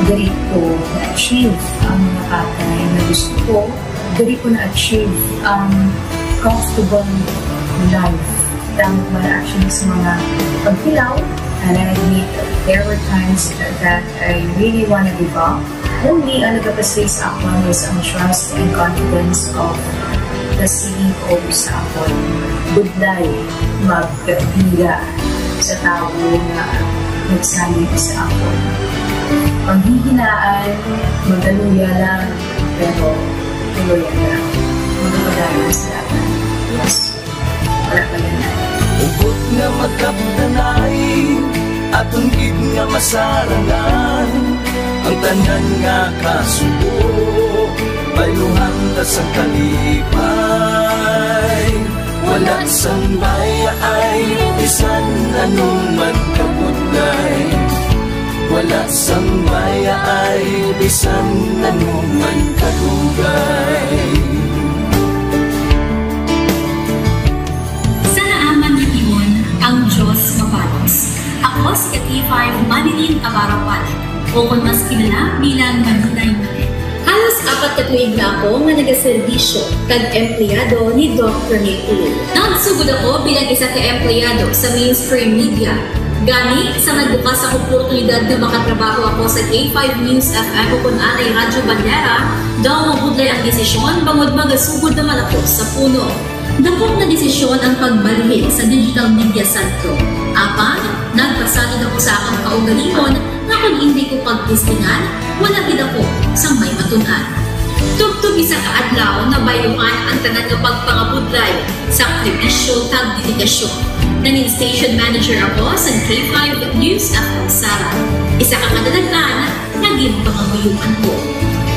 Diri ko na-achieve ang mga bagay na gusto ko. Diri ko na-achieve ang comfortable life. Tama ba na actually sa mga pagtilaw? And I admit, there were times that I really wanna give up. Only ang nagapasig sa akon was ang trust and confidence of the C E O sa akon. Budlay magkapila sa tawo nga nagsalig sa akon. Panghihinaan, magaluya lang, pero tuloy na. Magpadayon sa lahat. Yes. Wala pa yan. Hugot nga magkapdanay, aton gid nga masarangan. Ang tanan nga kasubo, bayluhan ta sa kalipay. Wala sang bayaay, bisan anong man kabudlay. Wala sang bayaay, bisan anong man kadugay. Sa naaman nga timon, ang Dios mabalos. Ako si K five Marilyn Abarapan, o kon mas kilala bilang Marilay Manet. Halos apat ka tuig na ako nga nagaserbisyo kag empleyado ni Doc Ramil Uy. Nagsugod ako bilang isa ka empleyado sa mainstream media. Gani, sa nagbukas ang oportunidad nga makatrabaho ako sa K five News F M o kon anay Radyo Bandera, daw mabudlay ang desisyon bangod magasugod naman ako sa puno. Dakop nga desisyon ang pagbalhin sa digital media sentro. Apan, nagpasalig ako sa akon kaugalingon nga kon indi ko pagtistingan, wala gid ako sang may matun-an. Tubtob isa ka adlaw, nabayluhan ang tanan nga pagpangabudlay sa sakripisyo kag dedikasyon. Nangin station manager ako sa K five News F M Sara, isa ka kadalagan nga ginpangamuyoan ko.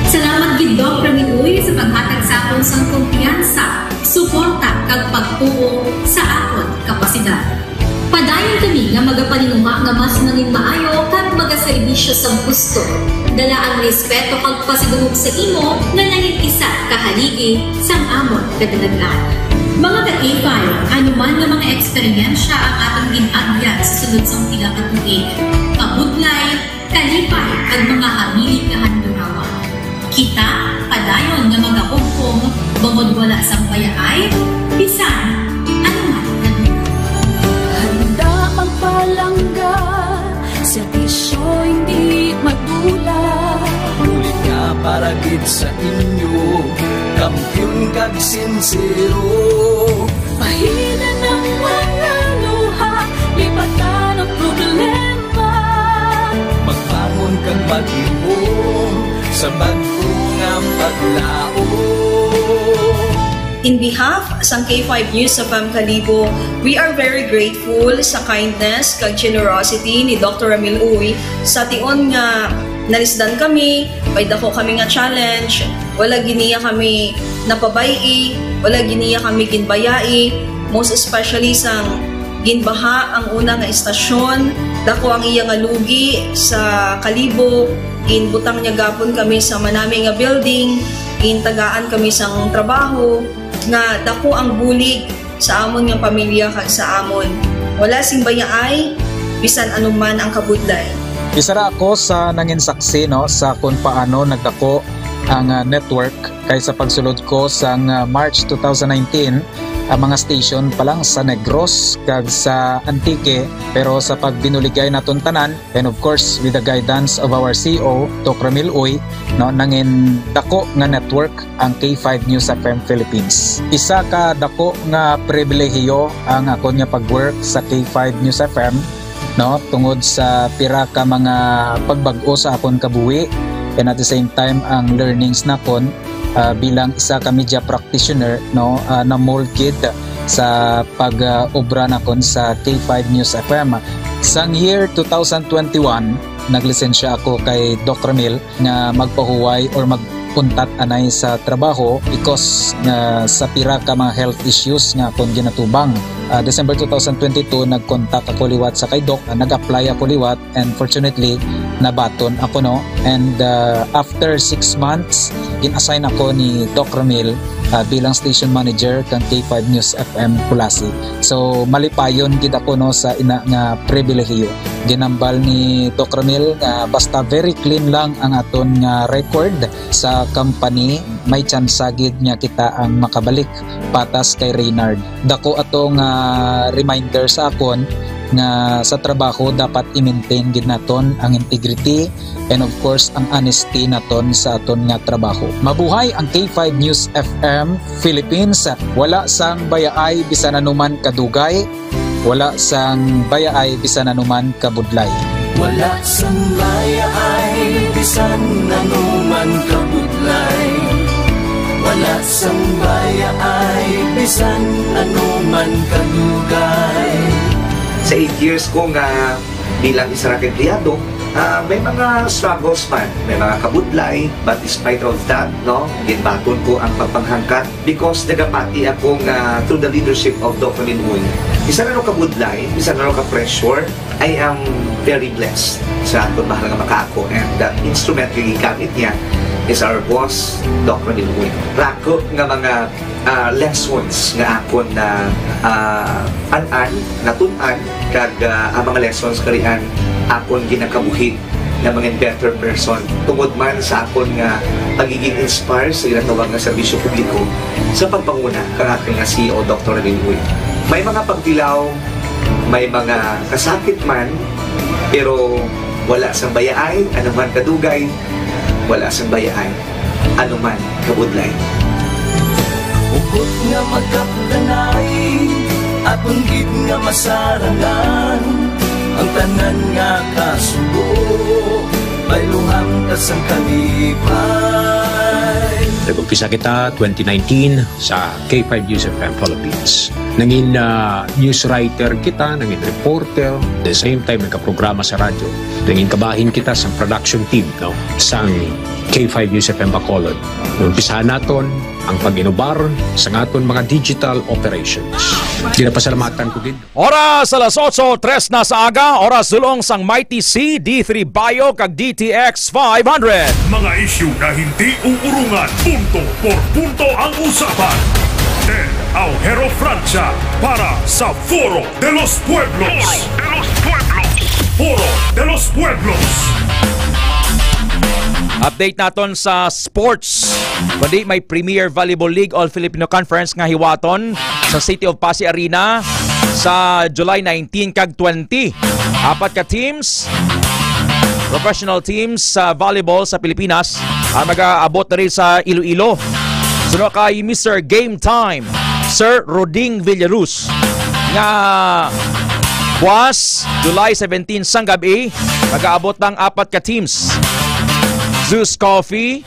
Salamat gid, Doc Ramil Uy, sa paghatag sa akon sang kumpiyansa, suporta, kag pagtuo sa akon kapasidad. Padayon kami nga magapaninguha nga mas nangin maayo kag magaserbisyo sa gusto. Dala ang respeto kag pasidungog sa imo nga nangin isa ka haligi sang amon kadalagan. Mga ka-K five, ano man nga mga eksperyensya ang atong gin-agyan sa sulod sang pila ka tuig, kabudlay, kalipay, kag mga hamili nga handurawan. Kita padayon nga magahugpong bangod wala sang bayaay bisan ano man nga lugar. Handa magpalangga sa bisyo, hindi madula. Bulig nga para gid sa inyo, kampiyon kag sinsero. Pahina ng mga luha, lipatan ang problema. Magbangon kag mag-ihom sa bag-o nga paglaom. In behalf sang K five News F M Kalibo, we are very grateful sa kindness kag generosity ni Doctor Ramil Uy. Sa tion nga nalisdan kami, may dako kami nga challenge, wala gid niya kami napabay-i, wala gid niya kami ginbayai, most especially sang ginbaha ang una nga istasyon, dako ang iya nga lugi sa Kalibo, ginbutang niya gapon kami sa manami nga building, gintagaan kami sang trabaho, nga dako ang bulig sa amon nga pamilya kag sa amon. Wala sing bayaay, bisan ano man ang kabudlay. Isa ra ako sa nangin saksi, no, sa kung paano nagdako ang, ah, network, kay sa pagsulod ko sang, ah, March two thousand nineteen, ang mga station pa lang sa Negros kag sa Antique, pero sa pagbinuligay naton tanan, and of course, with the guidance of our C E O, Doc Ramil Uy, no, nangin dako nga network ang K five News F M Philippines. Isa ka dako nga pribilehiyo ang akon nga pag-work sa K five News F M, no, tungod sa pira ka mga pagbag-o sa akon kabuhi, and at the same time ang learnings nakon, ah, bilang isa ka media practitioner, no, ah, na-mold gid sa pag, ah, obra nakon sa K five News F M. Sang year two thousand twenty-one, naglisensya ako kay Doc Ramil nga magpahuway or mag-untat anay sa trabaho because nga sa pira ka mga health issues nga akon ginatubang. Ah, December two thousand twenty-two, nag-contact ako liwat sa kay Doc, ah, nag-apply ako liwat, and fortunately, nabaton ako, no? And, ah, after six months, gin-assign ako ni Doc Ramil, ah, bilang station manager kang K five News F M Culasi. So, malipayon gid ako, no, sa ina nga pribilehiyo. Ginambal ni Doc Ramil nga basta very clean lang ang aton nga record sa company, may tsansa gid nga kita ang makabalik patas kay Reynard. Dako ato nga reminder sa akon nga sa trabaho dapat i-maintain gid naton ang integrity and, of course, ang honesty naton sa aton nga trabaho. Mabuhay ang K five News F M Philippines. Wala sang bayaay bisan anuman kadugay, wala sang bayaay bisan anuman kabudlay. Wala sang bayaay bisan anuman kabudlay. Wala sang bayaay bisan anuman kadugay. Sa eight years ko nga bilang isa ra ka empleyado, ah, may mga struggles man, may mga kabudlay, but despite of that, no, ginbaton ko ang pagpanghangkat because nagapati ako nga through the leadership of Doc Ramil Uy, isa na ka budlay, isa na ka pressure, I am very blessed sa aton mahal nga makaako, and the instrument nga gigamit niya is our boss, Doc Ramil Uy. Rako nga mga, ah, lessons nga akon na, ah, an-an, natun-an, kag, ah, ang mga lessons karian akon ginakabuhi na mga better person tungod man sa akon nga pagiging inspire sa ginatawag nga serbisyo publiko sa pagpanguna kang aton nga C E O, Doktor Ramil Uy. May mga pagtilaw, may mga kasakit man, pero wala sang bayaay, anuman kadugay, wala sang bayaay, anuman kabudlay. Hugot nga magkapdanay, aton gid nga masarangan, ang tanan nga kasubo, bayluhan ta sang kalipay. Nag-umpisa kita twenty nineteen sa K five News F M Philippines. Nangin, ah, news writer kita, nangin reporter, the same time nagkaprograma sa radyo. Nangin kabahin kita sa production team, no, sang K five News F M Bacolod. Umpisahan naton ang pag-inubar sa aton mga digital operations. Ginapasalamatan ko gid. Oras alas otso tres na sa aga, oras dulong sang Mighty C, D three Bio, kag D T X five hundred. Mga isyu na hindi uurungan, punto por punto ang usapan. Ted Aujero Francia para sa Foro de los Pueblos. Foro de los Pueblos. Foro de los Pueblos. Update naton sa sports. Kundi may Premier Volleyball League All Filipino Conference nga hiwaton sa City of Passi Arena sa July nineteen kag twenty. Apat ka teams, professional teams sa volleyball sa Pilipinas ang mag-aabot diri sa Iloilo. Suno kay Mister Game Time, Sir Roding Villarus, nga buwas, July seventeen sang gab-i, mag-aabot ang apat ka teams. Zeus Coffee,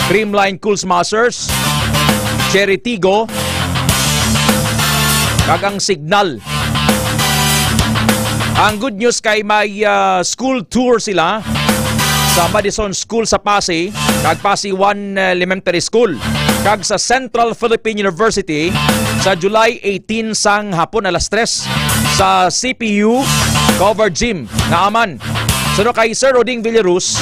Creamline Cool Smashers, Cherry Tigo, kag ang Signal. Ang good news kay may, ah, school tour sila sa Madison School sa Passi, kag Passi One Elementary School, kag sa Central Philippine University sa July eighteen sang hapon alas tres sa C P U Covered Gym nga aman. Suno kay Sir Roding Villarus,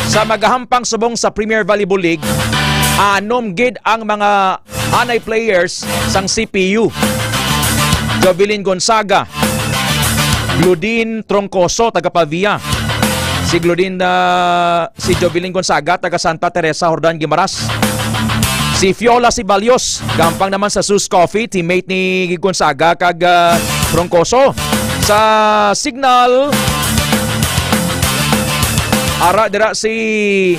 sa magahampang subong sa Premier Volleyball League, anom gid ang mga anay players sang C P U. Jovelyn Gonzaga, Gludin Troncoso, taga Pavia. Si Gludin, ah, si Jovelyn Gonzaga, taga Santa Teresa, Jordan, Guimaras. Si Fiola Sibalios, gampang naman sa Zeus Coffee, teammate ni Gonzaga kag, ah, Troncoso. Sa Signal, ara dira si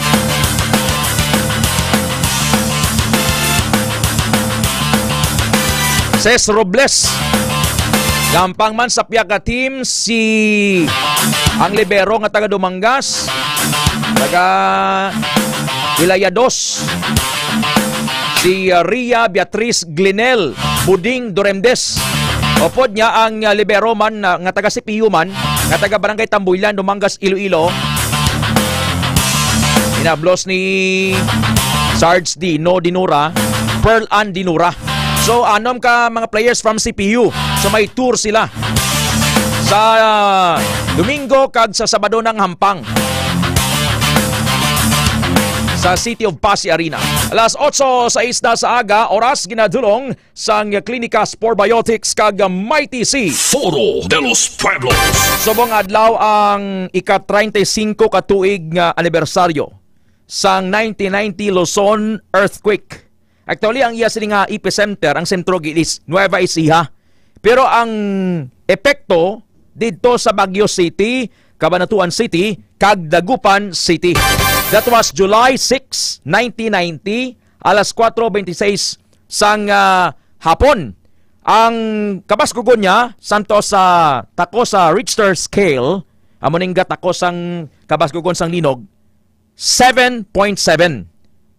Ces Robles. Gampang man sa pihak nga team si ang libero nga taga Dumangas, taga Hilayados, si, uh, Ria Beatriz Glinel Buding Doremdes. Upod niya ang, uh, libero man, uh, nga taga C P U man, nga taga Barangay Tambuilan, Dumangas, Iloilo. Hinablos ni Sarge Dino Dinura, Pearl Ann Dinura. So, anom ka mga players from C P U. So, may tour sila sa, uh, Domingo kag sa Sabado nga hampang. sa City of Passi Arena. Alas otso sais na sa aga, oras ginadulong sang Klinika Spore Biotics kag Mighty C. Foro de los Pueblos. Subong adlaw ang ika treinta y cinco ka tuig nga anibersaryo sang nineteen ninety Luzon earthquake. Actually, ang iya sini nga epicenter, ang sentro gid is Nueva Ecija. Pero ang epekto didto sa Baguio City, Cabanatuan City, kag Dagupan City. That was July six, nineteen ninety, alas kuwatro bente sais sang, ah, hapon. Ang kabaskugon niya, santo sa tako sa Richter scale, amo ning gatako sang kabaskugon sang linog, seven point seven.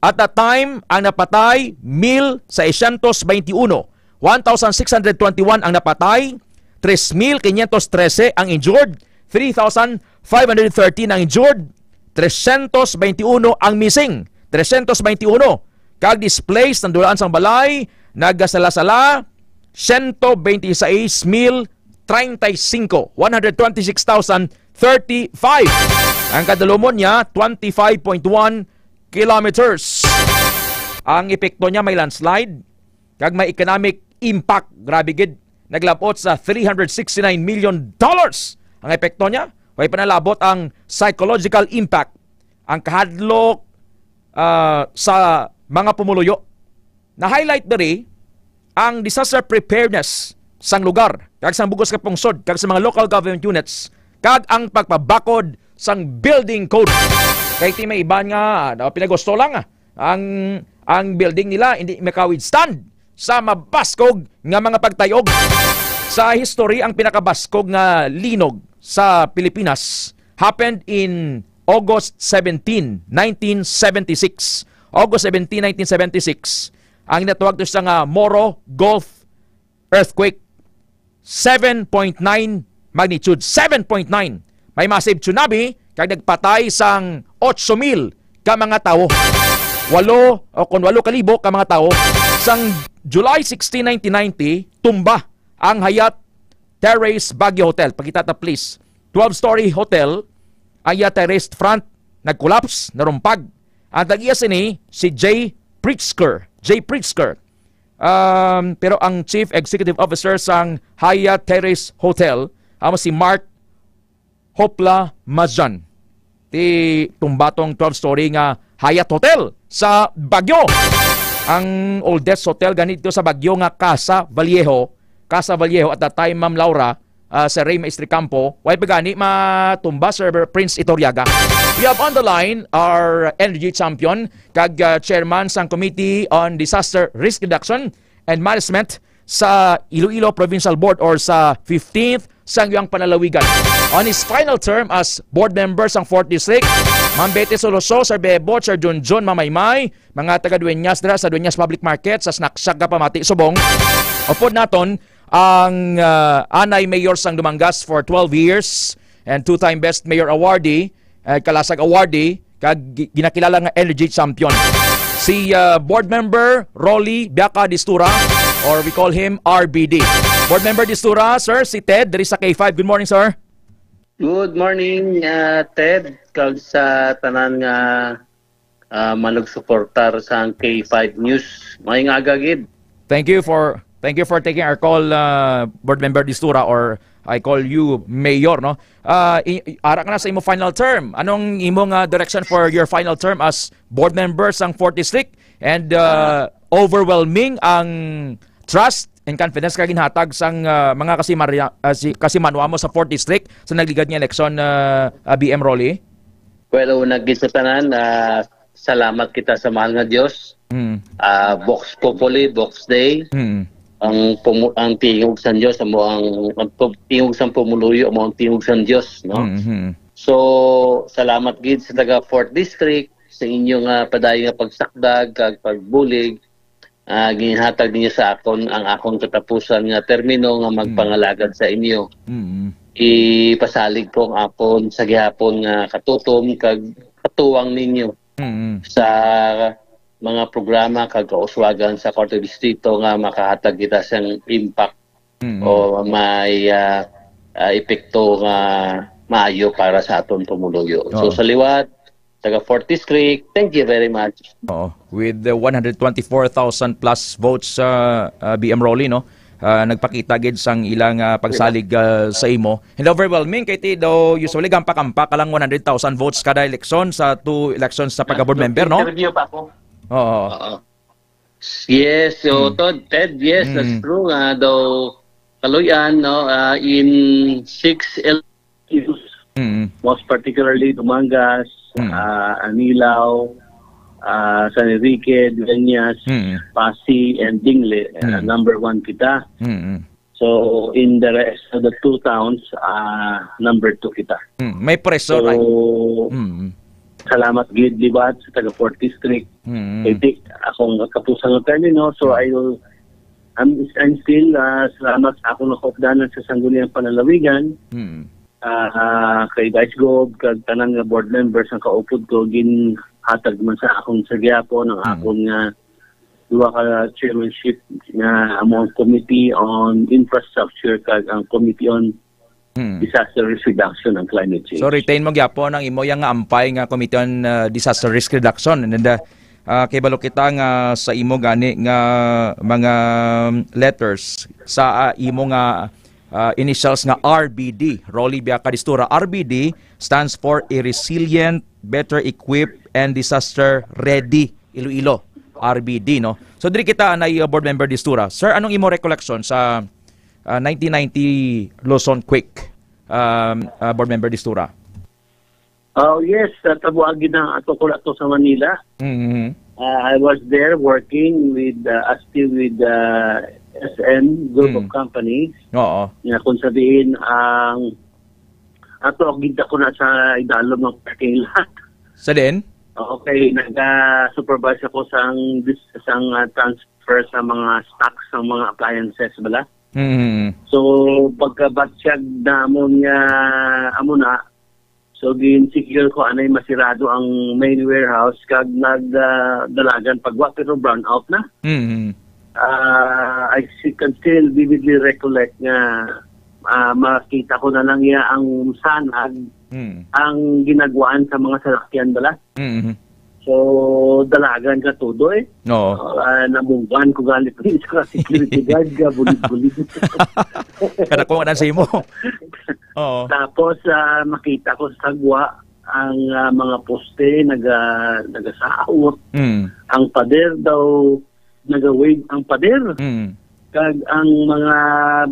At that time, ang napatay, mil seiscientos veintiuno. One thousand six hundred twenty-one ang napatay, tres mil quinientos trese ang injured, three thousand five hundred thirteen ang injured, trescientos veintiuno ang missing, trescientos veintiuno. Kag displaced, nandulaan sang balay, nagasala-sala, siyento bente sais mil treinta y cinco, one hundred twenty-six thousand thirty-five. Ang kadalumon niya, twenty-five point one kilometers. Ang epekto niya may landslide, kag may economic impact. Grabe gid, naglabot sa three hundred sixty-nine million dollars ang epekto niya. Way pa nalabot ang psychological impact, ang kahadlok, ah, sa mga pumuluyo. Na-highlight diri ang disaster preparedness sang lugar, kag sang bug-os nga pungsod, kag sa mga local government units, kag ang pagpabakod sang building code. Kay ti may iban nga, ah, pinagusto lang, ah, ang, ang building nila hindi maka-withstand sa mabaskog nga mga pagtayog. Sa history, ang pinakabaskog nga linog sa Pilipinas happened in August seventeen, nineteen seventy-six. August seventeen, nineteen seventy-six, ang ginatawag to siya nga Moro Gulf earthquake. Seven point nine magnitude, seven point nine. May massive tsunami kag nagpatay sang otso mil ka mga tawo. Walo, o kon walo ka libo ka mga tawo. Sang July sixteen, nineteen ninety, tumba ang Hyatt Terrace Baguio Hotel. Pakita ta, please. Twelve-story hotel, ang Hyatt Terrace front, nag-collapse, narumpag. Ang tag-iya sini, si Jay Pritzker. Jay Pritzker. Um, pero ang Chief Executive Officer sang Hyatt Terrace Hotel, amo si Mark Hopla Mazjan. Ti tumba tong twelve-story nga Hyatt Hotel sa Baguio. Ang oldest hotel gani dito sa Baguio nga Casa Vallejo. Casa Vallejo at that time, Ma'am Laura, ah, Sir Ray Maestricampo, way pa gani matumba, Sir Prince Itoriaga. We have on the line our energy champion, kag, ah, chairman sang Committee on Disaster Risk Reduction and Management sa Iloilo Provincial Board or sa fifteenth Sangguniang Panlalawigan. On his final term as board member sang fourth District, Ma'am Betty Soloso, Sir Bebo, Sir Junjun Mamaymay, mga taga-duenyas dira sa Dueñas Public Market sa Snack Shack, Kapamati, Subong. Upod naton ang, ah, anay mayor sang Dumangas for twelve years and two-time Best Mayor Awardee, eh, Kalasag Awardee, kag gi-, ginakilala nga energy champion. Si, ah, Board Member Rolly Biaca Distura, or we call him R B D. Board Member Distura, sir, si Ted, diri sa K five. Good morning, sir. Good morning, ah, Ted, kag sa tanan nga, ah, manugsuportar sa K five News. Maayong aga gid. Thank you for, thank you for taking our call, uh, Board Member Distura, or I call you Mayor, no? Uh, i-, i-, ara ka na sa imo final term. Anong imong, uh, direction for your final term as board member sang fourth District? And, uh, overwhelming ang trust and confidence ka ginhatag sang, uh, mga kasimari-, uh, si-, kasimanwa mo sa fourth District sa nagligad nga eleksyon, uh, uh, B M Rolly? Well, una gid sa tanan, ah, salamat kita sa mahal nga Dios. Mm. Ah, Vox Populi, Vox Dei. Mm. Ang pumu-, ang tingog sa Dios amo ang, ang pu-, tingog sa pumuluyo amo ang tingog sa Dios, no? Mm, mm. So, salamat gid sa taga Fourth District sa inyo nga padayon nga pagsakdag kag pagbulig. Ah, ginhatag ninyo sa akon ang akon katapusan nga termino nga magpangalagad sa inyo. Mm. Ipasalig ko ang akon sa gihapon nga katutom kag katuwang ninyo Mm. sa mga programa kag kauswagan sa Kwarto Distrito nga makahatag kita sang impact Mm. o may, ah, ah, epekto nga maayo para sa aton pumuluyo. So, Oo. sa liwat, taga fourth District. Thank you very much. Oo. With the one hundred twenty-four thousand plus votes, uh, uh, B M Rolly, no? Uh, nagpakita gid sang ilang, uh, pagsalig, uh, sa imo. And overwhelming, kay ti daw usually gampak-ampak ka lang one hundred thousand votes kada eleksyon sa two elections sa pagka-board member, no? Interview pa ako. Oo. Oo. Yes, so, Mm. Todd, Ted, yes, that's Mm. true nga daw kaluyan, no? Ah, in six L G Us, Mm. most particularly Dumangas, Mm. ah, Anilao, ah, San Enrique, Dueñas, Mm. Passi, and Dingle, ah, Mm. number one kita. Mm. So, in the rest of the two towns, ah, number two kita. Mm. May pressure, So, ay. Mm. salamat gid liwat sa taga fourth District. Mm. Kay ti, akong kapusan nga termino, so Mm. I will, I'm, I'm still, ah, salamat sa akong nakaupdanan sa Sangguniang Panlalawigan. Mm. Ah, ah, kay Vice Gov, kag tanan nga board members ang kaupod ko, ginhatag man sa akong sa gihapon ang Mm. akon nga duha ka chairmanship nga amo ang Committee on Infrastructure kag ang Committee on Mm. Disaster Risk Reduction and Climate Change. So, retain mo gyapon ang imo yang nga ampay nga Committee on, uh, Disaster Risk Reduction. And, uh, uh, kay balo kita nga sa imo gani nga mga letters sa, uh, imo nga, uh, initials nga R B D, Rolly Biaca Distura. R B D stands for a resilient, better equipped, and disaster ready Iloilo, R B D, no? So, diri kita, anay, uh, Board Member Distura. Sir, anong imo recollection sa, uh, nineteen ninety Luzon Quake, um, uh, Board Member Distura? Oh, yes, uh, tabuagi na ato ko ato sa Manila. Mm-hmm. Uh, I was there working with, uh, still with, uh, S M Group of Mm. Companies. Oo. Nga kung sabihin, ang ato, kita ko na sa idalom ng parking lot. Sa din? Okay, nag-supervise ako sang dis-, sang, ah, transfer sa mga stocks, sang mga appliances, bala. Mm. So, pagkabatyag namon nga amo na, so, gin-secure ko anay masirado ang main warehouse kag nag, ah, dalagan pagwa, pero brown out na. Mm. Ah, I si-, can still vividly recollect nga, ah, makita ko na lang iya ang sanag, Mm. ang ginagwaan sa mga salakyan bala. Mm. So, dalagan ka todo eh. Oo. Ah, namunggan ko gani pa sa security guard nga bulig-bulig. Kada ko nga sa imo. Oo. Tapos, ah, makita ko sa sagwa ang, ah, mga poste naga-, nagasaot. Mm. Ang pader daw naga-wave ang pader. Mm. Kag ang mga,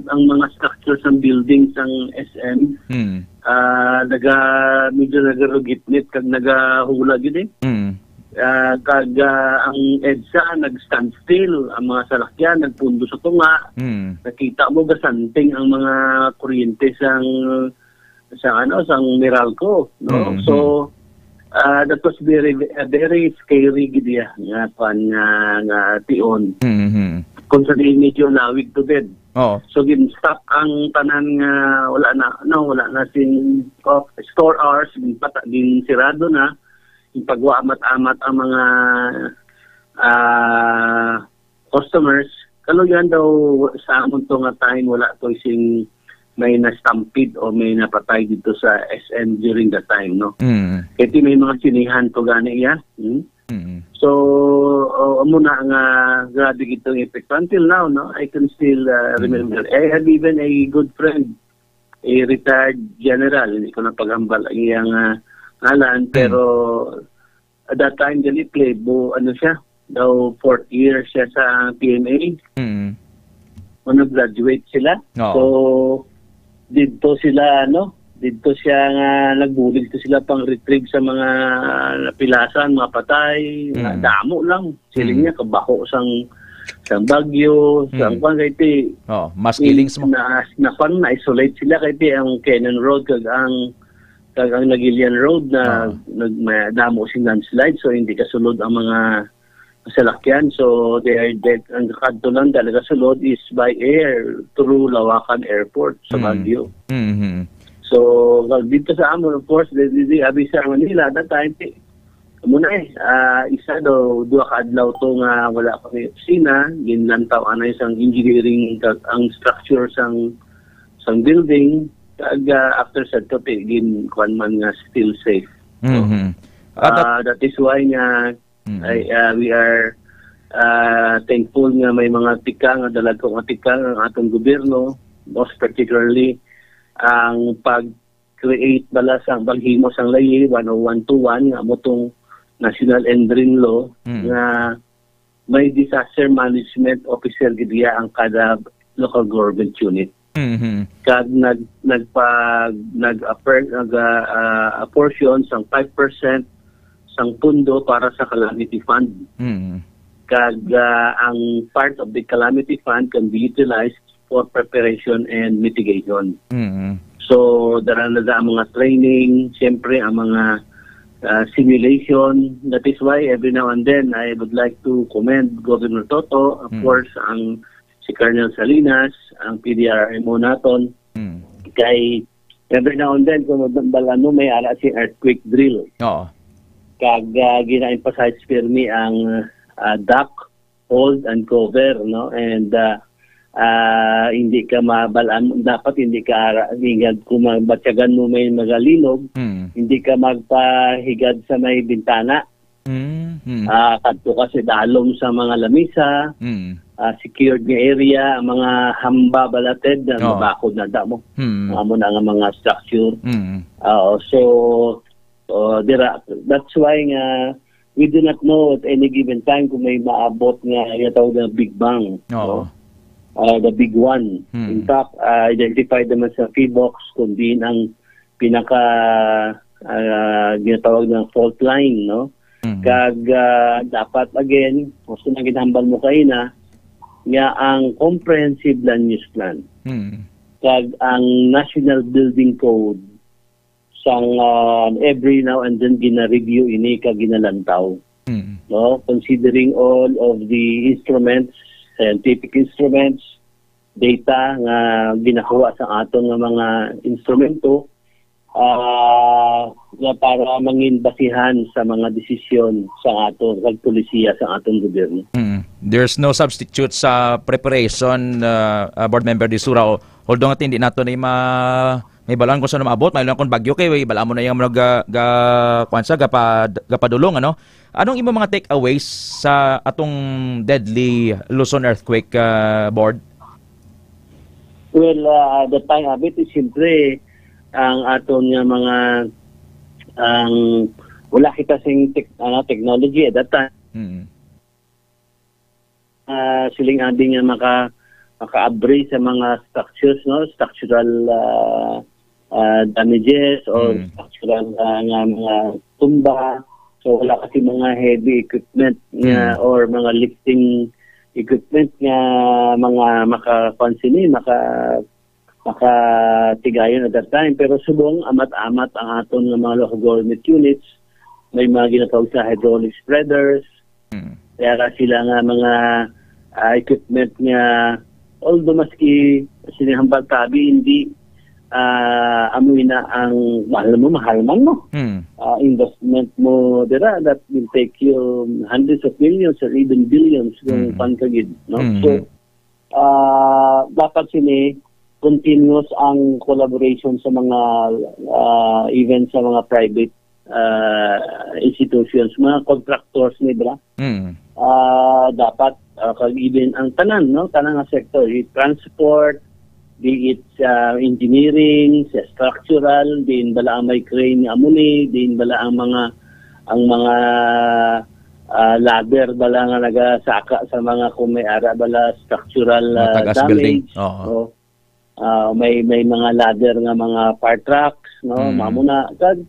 ang mga structure sang building sang S M, Mm. ah, naga-, medyo nagarugitnit kag nagahula gid eh. Mm. Ah, kag, ah, ang EDSA nag-standstill, ang mga salakyan nagpundo sa tunga. Mm. Nakita mo gasanting ang mga kuryente sang, sang ano, sang Meralco, no? Mm-hmm. So, ah, that was very, ah, very scary gid iya nga kwan nga, nga tion. Mm-hmm. Kung sa di medyo lawig to bed. Oo. So, gin-stop ang tanan nga wala na, no, wala na sing, oh, store hours, ginpata-, ginsirado na, ginpagwa amat-amat ang mga, ah, customers. Kaluyan daw sa amon to nga time, wala to sing may na-stampede o may napatay dito sa S M during that time, no? Mm. Kaya may mga sinihan to gani iya. Hmm? Mm. So, oh, amo na nga grabe gid tong epekto. Until now, no, I can still, uh, Mm. remember. I have even a good friend, a retired general, hindi ko na paghambal ang iyang, uh, ngalan, Mm. pero at that time, dili plebo, ano siya, daw fourth year siya sa P M A. Mm. Kung nag-graduate sila. Oo. So, didto sila, ano, didto siya nga nagbulig to sila pang retrieve sa mga napilasan, mga patay, nga Mm. damo lang. Siling Mm. niya, kabaho sang, sang bagyo, sang Mm. kwan, kay ti, Oo, mass killings mo. na, na, kwan, na-isolate sila, kay ti, ang Cannon Road, kag ang, kag ang Nagilian Road, na, Oo. nag-, may damo sing landslide, so hindi kasulod ang mga salakyan. So, they are, they, ang kadto lang talaga sulod is by air through Lawakan Airport sa Mm. Baguio. Mm-hmm. So, dito sa amon, of course, di, di, di, abi sa Manila, that time, eh, amo na eh, ah, isa daw, duha ka adlaw to nga wala kami opisina, ginlantaw anay sang engineering, kag ang structure sang, sang building, kag, ah, after sa to, eh, gin, kuwan man nga still safe. So, Mm-hmm. Ah, that Ah, that is why nga Mm. ay, ah, we are, ah, thankful nga may mga tikang, nga dalagko nga tikang ang atong gobyerno, most particularly ang pag-create bala sang paghimo sang layi one oh one two one, nga amo tong National ENDRIN Law, Mm. nga may disaster management officer gid iya ang kada local government unit. Mhm. Kag nag-, nagpag-, nag-apper-, nag, ah, ah, apportion sang five percent sang pundo para sa calamity fund. Mhm. Kag, ah, ang part of the calamity fund can be utilized for preparation and mitigation. Mhm. So, dara na da ang mga training, siyempre ang mga, ah, simulation. That is why every now and then, I would like to commend Governor Toto, of Mm. course, ang si Colonel Salinas, ang P D R M O naton. Mm. Kay every now and then, kung magdambal ano, may ara si earthquake drill. Oo. Kag, ah, gina-emphasize pirmi ang, ah, duck, hold, and cover, no? And, ah, ah, hindi ka mabalaan, dapat hindi ka ara-, higad kung mabatyagan mo may magalinog, Mm. hindi ka magpahigad sa may bintana. Mm, mm. Ah, kadto ka sa dalom sa mga lamisa, Mm. ah, secured nga area, ang mga hamba balated na Oo. mabakod na damo. Mm. Amo na nga mga structure. Mm. Oo, so, oh, dira, that's why nga we do not know at any given time kung may maabot nga ginatawag na big bang, Oo. no? Ah, the big one. Mm. In fact, ah, identified naman sa PHIVOLCS kung diin ang pinaka, ah, ginatawag na fault line, no? Mm. Kag, ah, dapat, again, gusto na ginhambal mo kaina, nga ang comprehensive land use plan, Mm. kag ang National Building Code, sang, ah, every now and then gina-review ini kag ginalantaw. Mm. No? Considering all of the instruments, scientific instruments, data nga ginakuha sa aton nga mga instrumento, ah, nga para mangin basihan sa mga desisyon sa aton, kag polisiya sa aton gobyerno. Mm. There's no substitute sa preparation, uh, uh, Board Member Disura. O, although nga hindi nato na ma-, may balaan kung saan maabot, may lang kung bagyo kay, may balaan mo na yung mga ga-, ga-, kuwan sa, gapa-, gapadulong, ano? Anong imo mga takeaways sa atong deadly Luzon earthquake, uh, Board? Well, uh, the time of it is siyempre ang aton nga mga, ang wala kita sing tech-, ano, technology at that time. Mm. Ah, siling abi nga maka-, makaabri sa mga structures, no? Structural, ah, ah, damages or Mm. structural, ah, nga mga tumba. So, wala kasi mga heavy equipment nga Mm. or mga lifting equipment nga mga maka-, kuwan sini, maka-, makatigayon at that time. Pero subong, amat-amat ang aton nga mga local government units, may mga ginatawag sa hydraulic spreaders, Mm. Kaya ra sila nga mga, ah, equipment nga, although maski sinihambal tabi, hindi, ah, amo ina ang mahal mo, mahal man mo. Mm. Ah, investment mo dira that will take you hundreds of millions or even billions kung Mm. pan ka gid, no? Mm. So, ah, dapat sini continuous ang collaboration sa mga, ah, even sa mga private, ah, institutions, mga contractors, di ba? Mm. Ah, dapat, ah, kag even ang tanan, no? Tanan nga sector, i-, transport, be it sa engineering, sa structural, diin bala ang may crane nga amo ni, diin bala ang mga, ang mga, ah, ladder bala nga nagasaka sa mga kung may ara bala structural, Mga ah, tagas damage. Building. Oo. So, ah, may, may mga ladder nga mga fire trucks, no? Mm. Mao na. Kag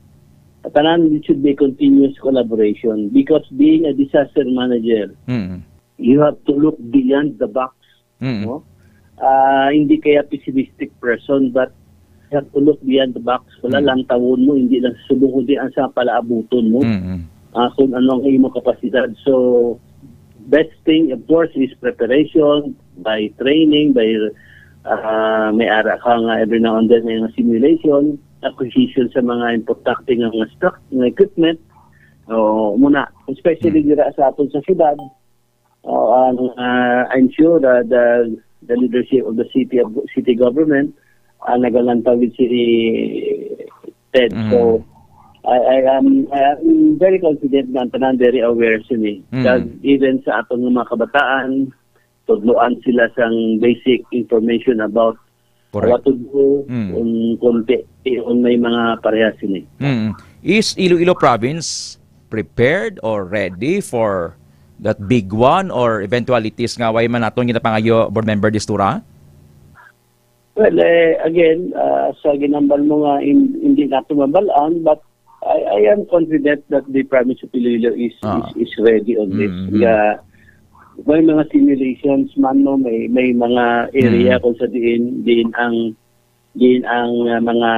tanan, it should be continuous collaboration because being a disaster manager, Mm. you have to look beyond the box, Mm. no? Ah, hindi kaya pessimistic person, but you have to look beyond the box. Wala Mm. lang tawon mo, hindi lang subong, kundi ang sa palaabuton mo. Mm. Ah, kung ano ang imong kapasidad. So, best thing, of course, is preparation by training, by, ah, may ara ka nga every now and then may mga simulation, acquisition sa mga importante nga mga stock, nga equipment. O, muna, especially Mm. dira sa aton sa syudad, o, ang, ah, I'm sure that the, the leadership of the city, of city government, ah, nagalantaw gid si Ted. Mm. So, I, I am, I am very confident nga ang tanan very aware sini. Mm. Kag even sa aton nga mga kabataan, tudloan sila sang basic information about Correct. what to do, Mm. kung, kung, kung may mga parehas sini. Mm. Is Iloilo province prepared or ready for that big one or eventualities nga way man naton ginapangayo, Board Member Distura? Well, eh, again, ah, sa ginambal mo nga in-, hindi nato mabal-an, but I, I am confident that the province of Iloilo is, Ah. is, is ready on this. Mm-hmm. Nga, may mga simulations man, no, may, may mga area Mm. kung sa diin, diin ang, diin ang, ah, mga,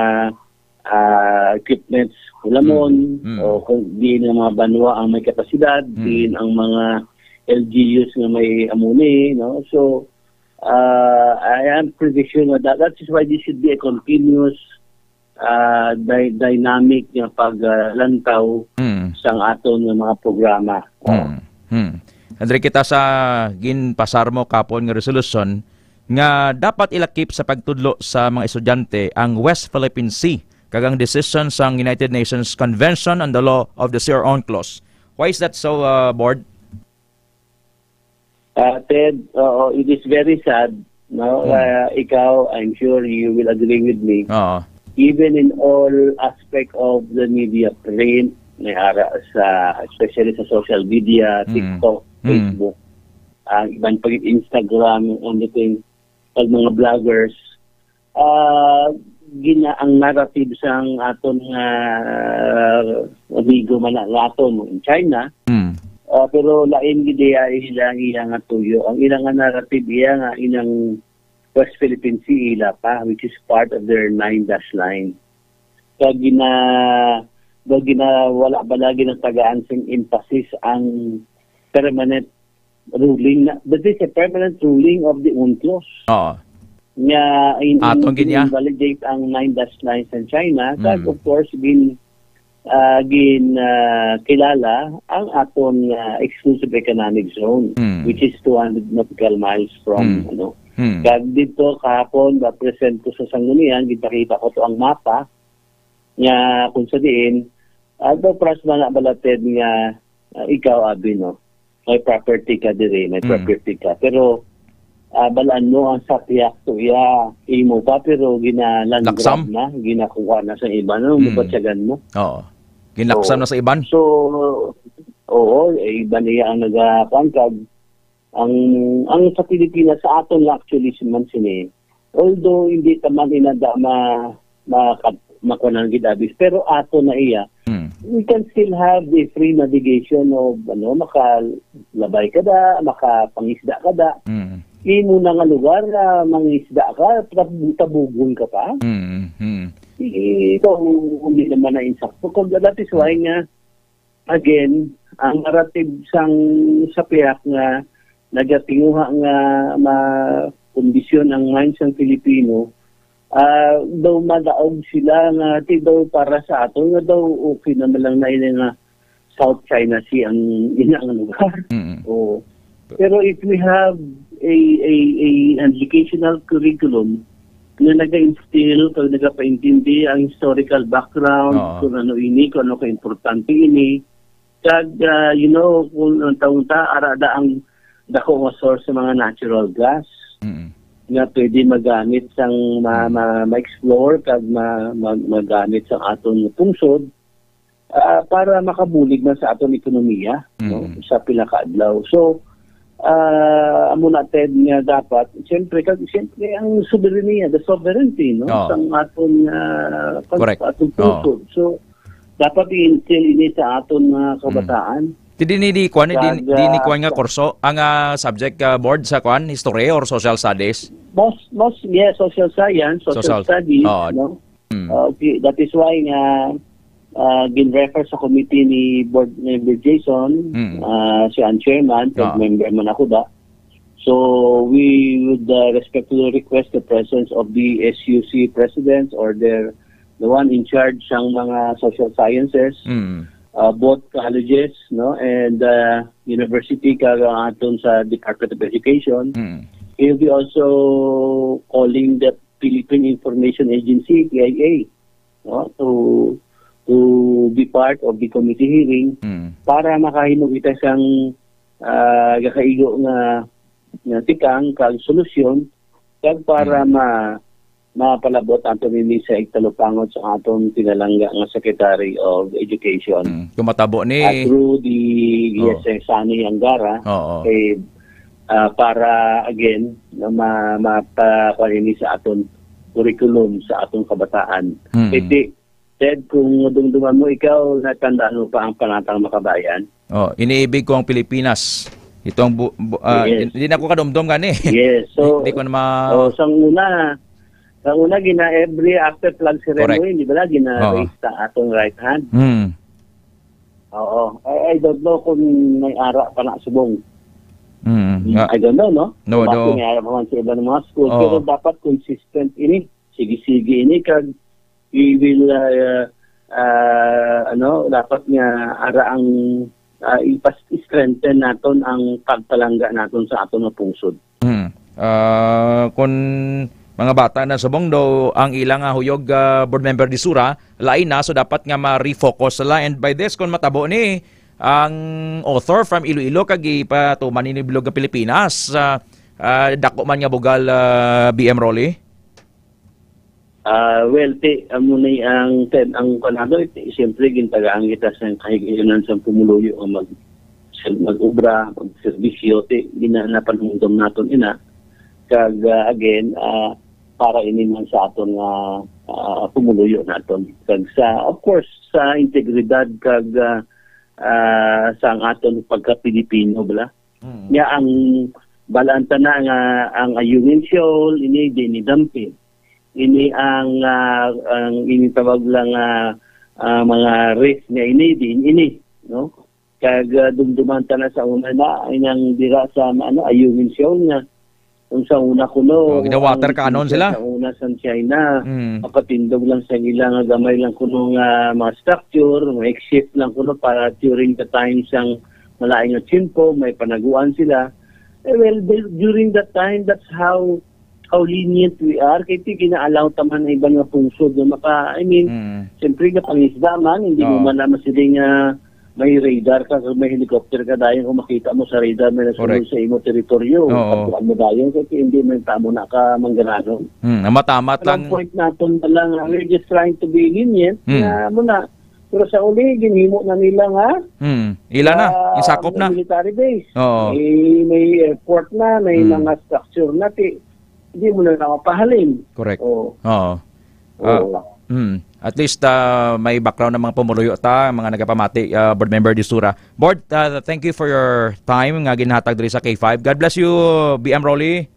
ah, equipments hulamon, Mm. Mm. o kung diin ang mga banwa ang may kapasidad, Mm. diin ang mga L G Us nga may amuni, no? So, ah, I am pretty sure nga that, that is why this should be a continuous, ah, dy-, dynamic nga paglantaw Mm. sang aton nga mga programa. Mm. Mm. Andre kita sa ginpasar mo kapon nga resolusyon nga dapat ilakip sa pagtudlo sa mga estudyante ang West Philippine Sea kag ang decision sang United Nations Convention on the Law of the Sea or UNCLOS. Why is that so, uh, Board? Uh, Ted, oo, it is very sad, no? Hmm. Uh, ikaw, I'm sure you will agree with me. Oo. Even in all aspect of the media, print, may ara sa, especially sa social media, Hmm. TikTok, Hmm. Facebook, ang iban pa, Instagram, anything, pag mga vloggers, ah, gina-, ang narrative sang aton nga amigo man na-, naton in China, Mm. ah, pero lain gid iya, ila ang iya nga tuyo. Ang ila nga narrative iya nga inang West Philippine Sea ila pa, which is part of their nine dash line. Kag gina-, daw gina-, wala bala ginatagaan sing emphasis ang permanent ruling na, that is a permanent ruling of the UNCLOS. Oo. Nga in, Atong in, ginya? invalidate ang nine dash nine sa China, kag Mm. of course, gin, ah, gin, ah, kilala ang aton, ah, exclusive economic zone, Mm. which is two hundred nautical miles from, Mm. ano. Mm. Kag dito kahapon, ba-present ko sa Sangguniang, gipakita ko to ang mapa, nga kung sa diin, ah, daw pras man na balated nga, ah, ikaw, abi, no? May property ka diri, may Hmm. property ka. Pero, ah, balaan mo ang sapyak to iya, imo pa, pero ginalangrab Laksam? na, ginakuha na sa iba, no? Hmm. Mabatyagan mo. Oo. Ginlaksam Oo. na sa iban? So, oo, eh, iba niya ang nagakuan kag ang, ang sa Pilipinas, sa aton lang actually si man sini. Although hindi ta man inada ma-, ma-, makuanan gid, abis, pero ato na iya. Hmm. We can still have the free navigation of, ano, makalabay ka da, makapangisda ka da. Hmm. Imo na nga lugar na mangisda ka, tab-, tabugon ka pa. Hmm, hmm. Ito, hindi naman na insakto. Kung that is why nga, again, ang narrative sang sapyak nga nagatinguha nga makondisyon ang mind sang Pilipino, ah, daw madaog sila nga ti daw para sa aton nga daw okay naman lang na ini nga South China Sea ang ina nga lugar. Mm. Oo. Pero if we have a, a, a educational curriculum nga naga-instill kag nagapaintindi ang historical background, Oo. kung ano ini, kung ano ka-importante ini, kag, ah, you know, kung ang taon ta, ara da ang dako nga source sa mga natural gas Mm. nga pwede magamit sang ma-, Mm. ma-, ma-explore kag ma-, ma-, magamit sa aton pungsod, ah, para makabulig man sa aton ekonomiya, no, Mm. sa pila ka adlaw. So, ah, amo na, Ted, nga dapat, siyempre, kag, siyempre, ang soberania, the sovereignty, no, Oo. sang aton, ah, pag-, Correct. aton Oo. pungsod. So, dapat i-instill ini sa aton mga Mm. kabataan. Di, di, di, di, kuwan, di, Kag, di, di, ah, kuwan nga sa kurso, ang, ah, subject, ah, Board sa kuwan, history or social studies? Most, most, yeah, social science, social Social. studies, Oo. no? Mm. Ah, okay, that is why nga, ah, gin-refer sa committee ni Board Member Jason, Mm. ah, siya ang chairman, kag Ah. member man ako da. So, we would, uh, respectfully request the presence of the S U C presidents or their, the one in charge sang mga social sciences, Mm. uh, both colleges, no, and, uh, university, kag ang aton sa Department of Education. Mm. We'll be also calling the Philippine Information Agency, P I A, no, to, to be part of the committee hearing Mm. para makahimo kita sang, ah, gakaigo nga, nga tikang kag solusyon kag para Mm. ma-, mapalabot ato nini sa igtalupangod sa aton pinalangga nga Secretary of Education. Mm. Kung matabo ni Ah, through the Oh. yes, eh, Sunny Angara, Oo. eh, ah, para again na ma-, mapa-, kuwan ini sa aton curriculum sa aton kabataan. Mm. Kay di, Ted, kung madumduman mo, ikaw, natandaan mo pa ang Panatang Makabayan? Oh, iniibig ko ang Pilipinas. Ito ang bu-, bu-, ah, Yes. hindi na ako kadumdom gani. Yes, so, Hindi ko na ma- oh, sang una, sang una, gina every after flag ceremony, Correct. di ba, gina Oo. raise ta atong right hand. Hmm. Oo. I, I don't know kung may ara pa na subong. Mm, Mm, nga. I don't know, no? No, Baka no. may ara pa man sa iba ng mga school, Oo. pero dapat consistent ini. Sige-sige ini kag we will, uh, uh, ano, dapat nga ara ang, uh, ipas-, strengthen naton ang pagpalangga naton sa aton nga pungsod. Hmm. Ah, kun mga bata na subong daw ang ilang, ah, huyog, ah, board member di sura, lain na, so dapat nga ma-refocus sila. And by this, kun matabo ni ang author from Iloilo kag ipatuman ni bilog nga Pilipinas, ah, ah, dako man nga bugal, ah, B M Rolly? Ah, well, ti, amo ni ang ten, ang kanado, ti, siyempre, gintagaan kita sa kahigayonan sa pumuluyo ang mag-, mag-obra, magserbisyo, ti, gina-, napanumdom naton ina. Kag, ah, again, ah, para ini man sa aton nga, ah, pumuluyo naton. Kag sa, of course, sa integridad kag, ah, ah, sa ang aton pagka-Pilipino, bala. Mm. Nga ang balaan ta na nga ang Ayungin Seoul, ini di ni Dampi. Ini ang, ah, ang initawag lang, ah, ah, mga reef nga ini, diin ini, no? Kag, ah, dumduman ta na sa una na, inang dira sa, ano, Ayungin Seoul nga. Kung sa una kuno, Oh, gina-water ang cannon sila? Sa una sa China, Mm. mapatindog lang sa ila nga gamay lang kuno nga mga structure, makeshift lang kuno para during the time sang malain nga tiyempo, may panaguan sila. Eh, well, the-, during that time, that's how, how lenient we are. Kay ti gina-allow ta man ang iban nga pungsod nga maka-, I mean, Mm. siyempre nga pangisda man, hindi mo Oo. man naman sila nga may radar ka, kag may helicopter ka, dayon kung makita mo sa radar, may nasunod Correct. sa imo teritoryo, Oo. pagkuan mo dayon, kay ti hindi man tamo na ka manggananon. Mm, matamat Ang lang. point naton na lang, we're just trying to be lenient, Mm. nga mo na. Pero sa uli, ginhimo na nila nga, Mm, ila na, ah, isakop na. Military base. Oo. May, may airport na, may Mm. mga structure na, ti, di mo na lang mapahalin. Correct. Oo. Oo. Ah, Oo. mm. At least, ah, may background ng mga pumuluyo ta, mga nagapamati, ah, Board Member Disura. Board, ah, thank you for your time nga ginhatag diri sa K five. God bless you, B M Rolly.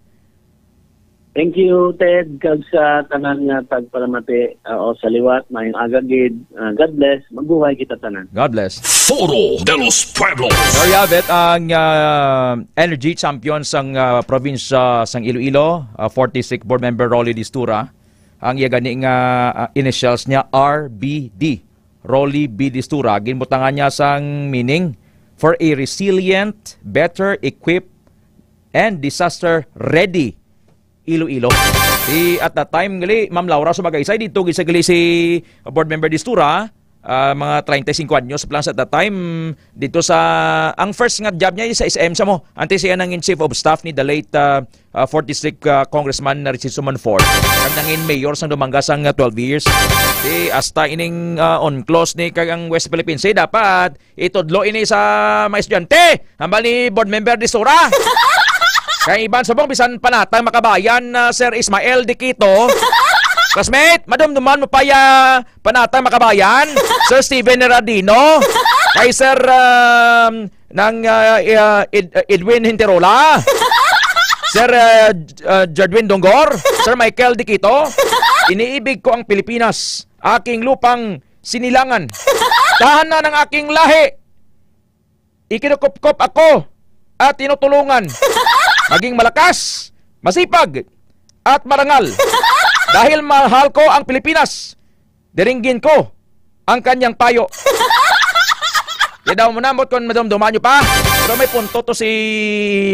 Thank you, Ted, kag sa tanan nga tagpalamati, ah, o sa liwat, maayong aga gid. Ah, God bless. Mabuhay kita tanan. God bless. Foro de los Pueblos. There you have it, ang, ah, energy champion sang, ah, probinsya sang Iloilo, ah, forty-six board member Rolly Distura. Ang iya gani nga, ah, initials niya R B D, Rolly B Distura. Ginbutangan niya sang meaning for a resilient, better equipped, and disaster ready Iloilo. Di at that time, gali, Ma'am Laura, sumagaysay dito, gisa gali si Board Member Distura, ah, mga treinta y cinco anyos pa lang sa that time, dito sa, ang first nga job niya is sa S M siya mo. Antes siya nangin chief of staff ni the late, ah, ah, forty-six, ah, Congressman Narciso Monfort. Kag nangin mayor sang Dumangas ang, ah, twelve years. Di hasta ining, ah, on close ni kag ang West Philippine Sea, dapat itudlo ini sa mga estudyante. Hambal ni Board Member Distura. Kay iban subong bisan Panatang Makabayan, ah, Sir Ismael Diquito. Classmate, madumduman mo pa ya Panatang Makabayan, Sir Steven Herardino, kay Sir, um, nang, ah, ah, Ed-, Edwin Hinterola, Sir, ah, J-, ah, Jadwin Dongor, Sir Michael Diquito, iniibig ko ang Pilipinas, aking lupang sinilangan. Tahanan ng aking lahi. Ikinukupkop ako at tinutulungan maging malakas, masipag, at marangal. Dahil mahal ko ang Pilipinas, diringgin ko ang kanyang payo. Di daw mo na, ambot kung madumduman nyo pa. Pero may punto to si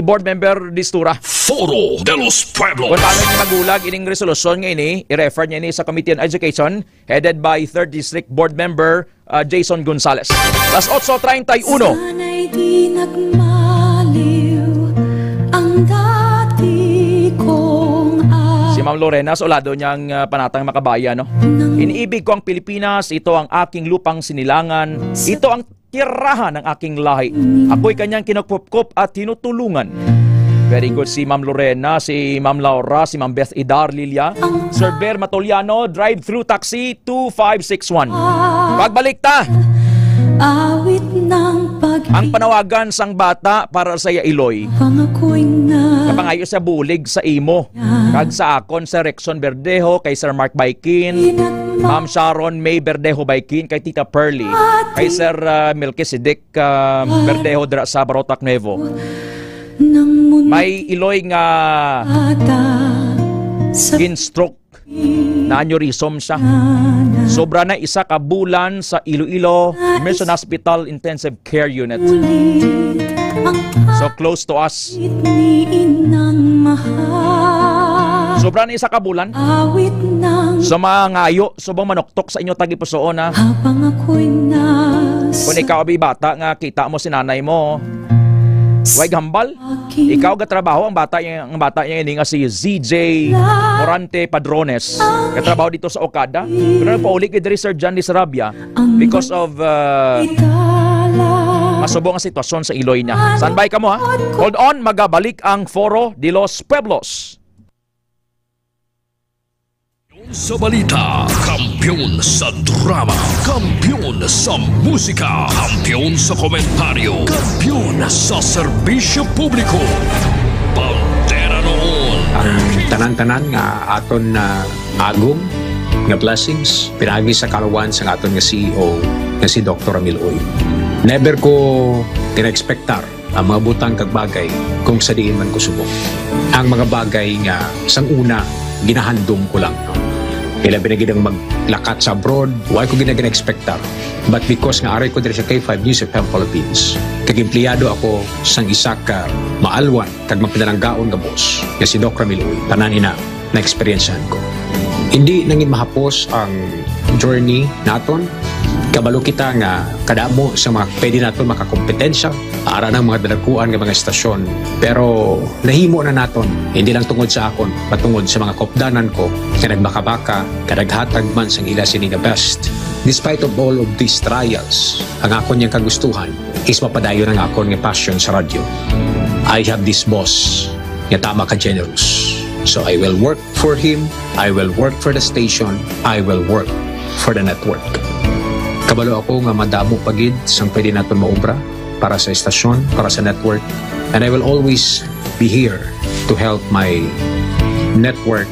Board Member Distura. Foro de los Pueblos. Kung paano niya magulag ining resolusyon nga ini, i-refer niya ini sa Committee on Education, headed by Third District Board Member, ah, Jason Gonzales. Las otso treinta y uno. Sana'y di nagmaliw ang dati kong Si Ma'am Lorena, sa ulado niyang, ah, panatang makabaya, no? Iniibig ko ang Pilipinas, ito ang aking lupang sinilangan, ito ang tirahan ng aking lahi. Ako'y kanyang kinukupkop at tinutulungan. Very good si Ma'am Lorena, si Ma'am Laura, si Ma'am Beth Idar Lilia, Sir Ber Matoliano, drive-through taxi two five six one. Pagbalik ta. Awit ng pag- Ang panawagan sang bata para sa iya Iloy. Pangakoy na. Kapangayo sa bulig sa imo. Kag sa akon, Sir Rexon Verdejo, kay Sir Mark Baikin, Ma'am Sharon May Verdejo Baikin, kay Tita Pearly, kay Sir, ah, Melquisedec, ah, Verdejo dira sa Barotac Nuevo. May Iloy nga gin-stroke na aneurysm siya. Sobra na isa ka bulan sa Iloilo Mission Hospital Intensive Care Unit. So close to us. Sobra na isa ka bulan. Sa mga ngayo, subong manuktok sa inyo tagipusoon, ha? Kung ikaw abi bata nga kita mo si nanay mo, way hambal. Ikaw gatrabaho, ang bata niya, ang bata niya ini nga si Z J Morante Padrones. Gatrabaho dito sa Okada. Pero nagpauli gid diri, Sir John Di Sarabia, because of, uh, masubong nga sitwasyon sa Iloy niya. Standby kamo, ha? Hold on, magabalik ang Foro de los Pueblos. Sa balita, kampiyon sa drama, kampiyon sa musika, kampiyon sa komentaryo, kampiyon sa serbisyo publiko. Bandera noon. Ang tanan-tanan nga aton na agom nga blessings pinaagi sa kaluwan sang aton nga C E O nga si Doktor Ramil Uy. Never ko gina-expectar ang mga butang kag bagay kung sa diin man ko subong. Ang mga bagay nga sang una ginahandom ko lang. Ilabi na gid ang maglakat sa abroad, wa ko gid na gina-expectar. But because nga aray ko diri sa K five News F M Philippines, kag empleyado ako sang isa ka maalwan kag mapinalanggaon nga boss nga si Doc Ramil Uy, tanan ina na-eksperyensyahan ko. Hindi nangin mahapos ang journey naton. Kabalo kita nga kadamo sa mga pwede naton makakompetensya ara ng mga dalakuan nga mga estasyon. Pero nahimo na naton, hindi lang tungod sa akon, matungod sa mga kopdanan ko nga nagbakabaka, nga naghatag man sang ila sini nga best. Despite of all of these trials, ang akon yang kagustuhan is mapadayon ang akon nga passion sa radyo. I have this boss nga tama ka generous. So I will work for him, I will work for the station, I will work for the network. Kabalo ako nga madamo pa gid sang pwede naton maobra para sa estasyon, para sa network, and I will always be here to help my network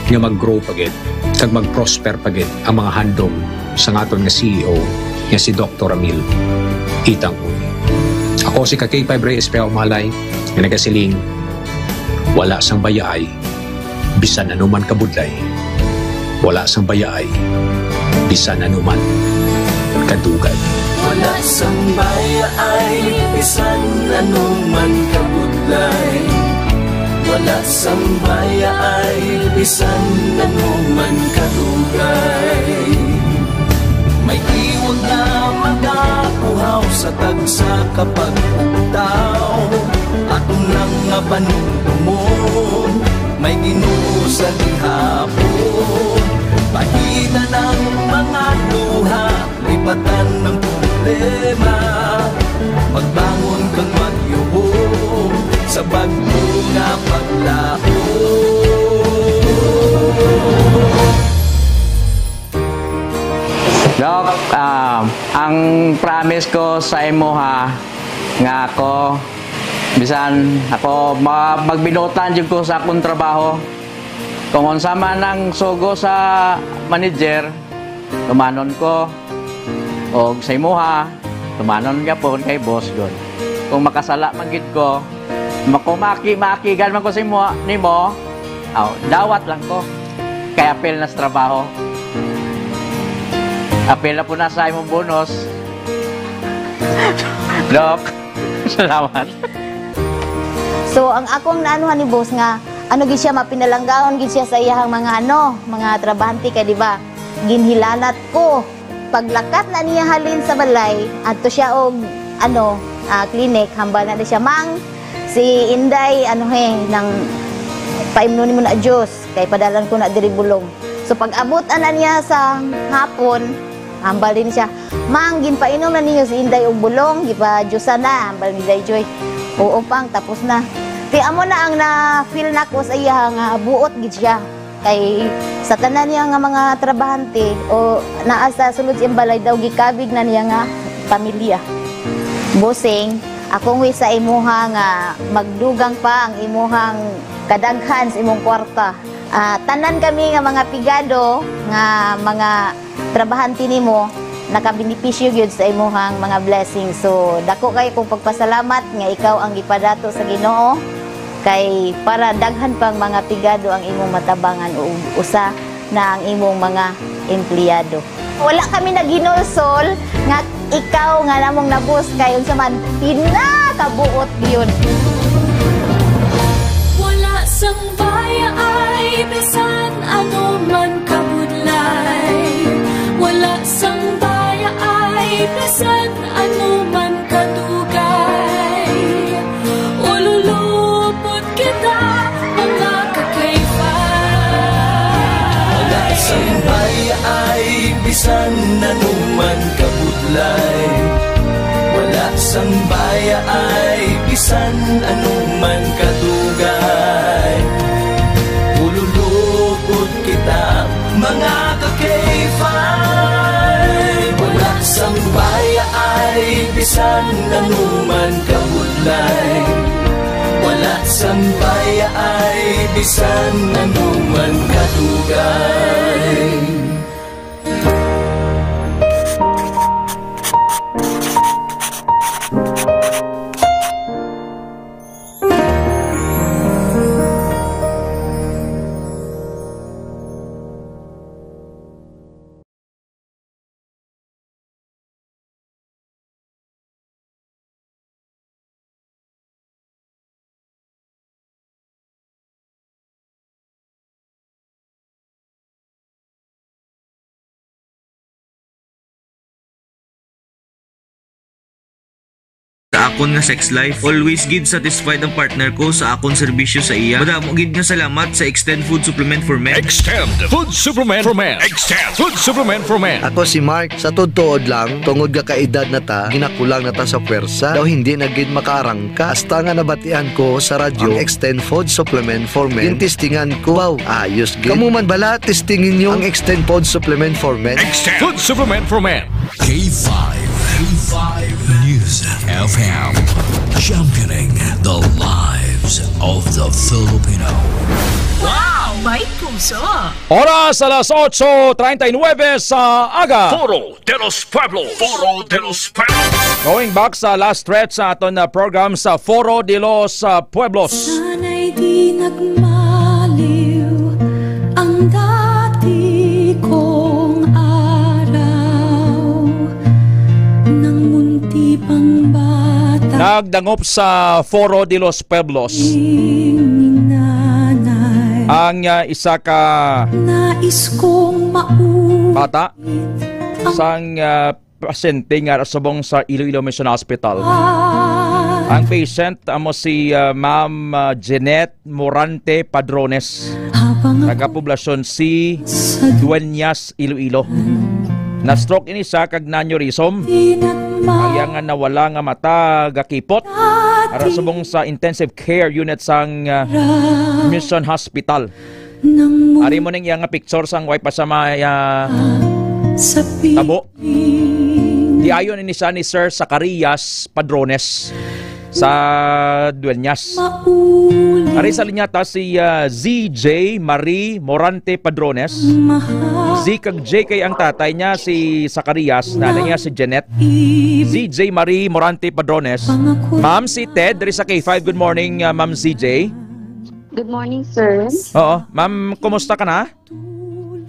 nga mag-grow pa gid kag mag-prosper pa gid ang mga handom sang aton nga C E O nga si Doktor Ramil Itang Uy. Ako si ka K five Reyes Pea Umalay nga nagasiling, wala sang bayaay bisan anuman kabudlay. Wala sang bayaay bisan anuman kadugay. Wala sang bayaay bisan anuman kabudlay. Wala sang bayaay bisan anuman kadugay. May tiwag na magakuhaw sa tagsa ka pagpugtaw. Aton lang nga panumdumon, may Ginoo sa gihapon. Pahitan ang mga luha, lipatan ang problema. Magbangon kag magyubong sa bag-o nga paglaom. Doc, ah, ang promise ko sa imo, ha, nga ako, bisan ako, ma-, magbinuotan jud ko sa akong trabaho. Kung unsa man ang sugo sa manager, tumanon ko. Og sa imuha, tumanon gyapon kay boss gud. Kung makasala man gid ko, makumaki-makigan man ko sa imo, nimo, aw, dawat lang ko. Kay apil na sa trabaho. Apil na po na sa imong bonus. Doc, salamat. So, ang akong naanuhan ni boss nga, ano gid siya, mapinalanggaon gid siya sa iyahang mga, ano, mga trabahante kay, di ba, ginhilanat ko. Paglakat na niya halin sa balay, adto siya og, ano, ah, clinic, hambal na siya, "Mang, si Inday, ano, he, nang paimnon nimo na juice, kay padalan ko na diri bulong." So, pag-abot ana niya sa hapon, hambal din siya, "Mang, ginpainom na ninyo si Inday og bulong, gipa-juice na," hambal ni Day Joy. "Oo, Pang, tapos na." Kay amo na ang na-feel nako sa iya nga buot gid siya. Kay sa tanan niya nga mga trabahante o naa sa sulod sa iyang balay daw, gikabig na niya nga pamilya. Bossing, akong wish sa imuha nga magdugang pa ang imuhang kadaghan sa imong kwarta. Ah, tanan kami nga mga pigado nga mga trabahante nimo, nakabenepisyo gyud sa imuhang mga blessings. So, dako kay kong pagpasalamat nga ikaw ang gipadato sa Ginoo, kay para daghan pang mga pigado ang imong matabangan, ug usa na ang imong mga empleyado. Wala kami naghinulsol nga ikaw nga namong nabus kay unsa man, pinakabuot gyud. Wala sang baya ay bisan ano man kabudlay. Wala sang baya ay bisan ano man kadugay. Ululupot kita, mga ka-K five. Wala sang baya ay bisan ano man kabudlay. Wala sang baya ay bisan ano man kadugay. Ululupot kita, mga ka-K five. Wala sang baya ay bisan ano man kabudlay. Wala sang baya ay bisan ano man kadugay. Sa akon nga sex life, always gid satisfied ang partner ko sa akon serbisyo sa iya. Madamo gid nga salamat sa Extend Food Supplement for Men. Extend Food Supplement for Men. Extend Food Supplement for Men. Ako si Mark. Sa tuod-tuod lang, tungod nga kaedad na ta, ginakulang na ta sa pwersa, daw hindi na gid makaarangka. Hasta nga nabatian ko sa radyo ang Extend Food Supplement for Men, gintestingan ko. Wow, ayos gid. Kamo man bala, testingi ninyo ang Extend Food Supplement for Men. Extend Food Supplement for Men. K five, K five News F M, championing the lives of the Filipino. Wow! May puso! Oras alas otso treinta y nueve sa aga. Foro de los Pueblos. Foro de los Pueblos. Going back sa last stretch sa aton na program sa Foro de los, ah, Pueblos. Sana'y di nagmaliw ang dati kong araw, nang munti pang bata. Nagdangop sa Foro de los Pueblos ni nanay ang, ah, isa ka nais kong mauli bata sang, ah, pasyente nga subong sa Iloilo Mission Hospital. Ang patient amo si, ah, Ma'am, ah, Jeanette Morante Padrones, habang ako taga Poblacion C, sa Dueñas, Iloilo. Na-stroke ini siya kag na-aneurysm. Ang iya nga nawala nga mata gakipot. Ara subong sa intensive care unit sang, ah, Mission Hospital. Ari mo ning iya nga picture sang way pa siya may, ah, sa tabo. Diayon ini siya ni Sir Zacarias Padrones sa Dueñas. Ari sa linya ta si, ah, Z J Marie Morante Padrones. Z kag J kay ang tatay niya si Zacarias, nanay niya si Jeanette. Z J Marie Morante Padrones. Ma'am, si Ted diri sa K five. Good morning, ah, Ma'am Z J. Good morning, sir. Oo, ma'am, kumusta ka na?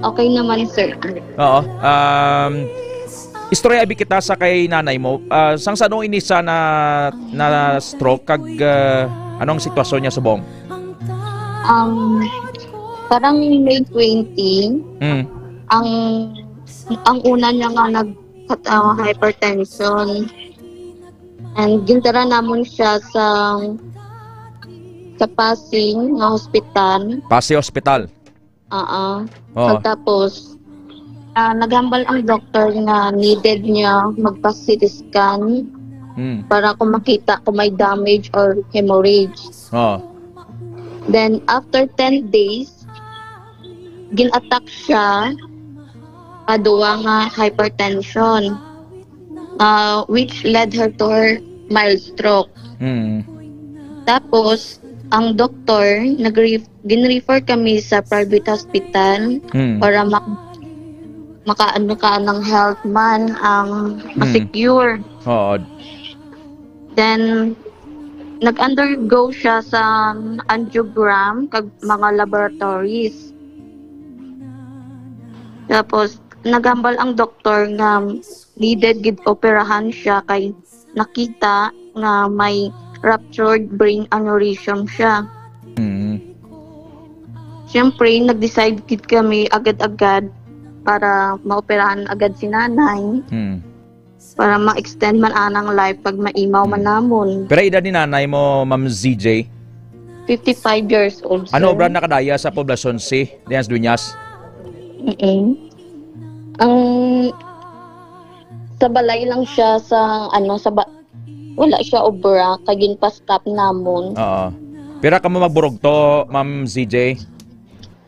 Okay naman, sir. Oo, um, Istorya abi kita sa kay nanay mo. Ah, sang sano ini sa na, na stroke kag, ah, anong sitwasyon niya subong? Um, parang May twenty, Mm. ang ang una niya nga nag ah, hypertension. And gintara namon siya sa sa Pasig nga hospital. Pasig Hospital. Oo. Oo. Pagtapos, ah, naghambal ang doktor nga needed niya magpa-C T scan Hmm. para kung makita kung may damage or hemorrhage. Oo. Then, after ten days, gin-attack siya sa duwa nga hypertension, ah, which led her to her mild stroke. Hmm. Tapos, ang doktor, nag-ref-, gin-refer kami sa private hospital Hmm. para mak-, makaano ka ng health man ang Hmm. ma-secure. Oo. Then, nag-undergo siya sa angiogram kag mga laboratories. Tapos, naghambal ang doktor nga needed gid operahan siya kay nakita nga may ruptured brain aneurysm siya. Mm. Siyempre, nag-decide gid kami agad-agad para maoperahan agad si nanay. Mm. Para ma-extend man anang life pag maimaw man Mm. namon. Pero edad ni nanay mo, Ma'am Z J? Fifty-five years old, Ano sir. obra nakadaya sa Poblacion C, diyan sa Dueñas? Mm-mm. Ang sa balay lang siya sa, ano, sa ba-, wala siya obra, kay ginpa-stop namon. Oo. Pira kamo magburugto, Ma'am Z J?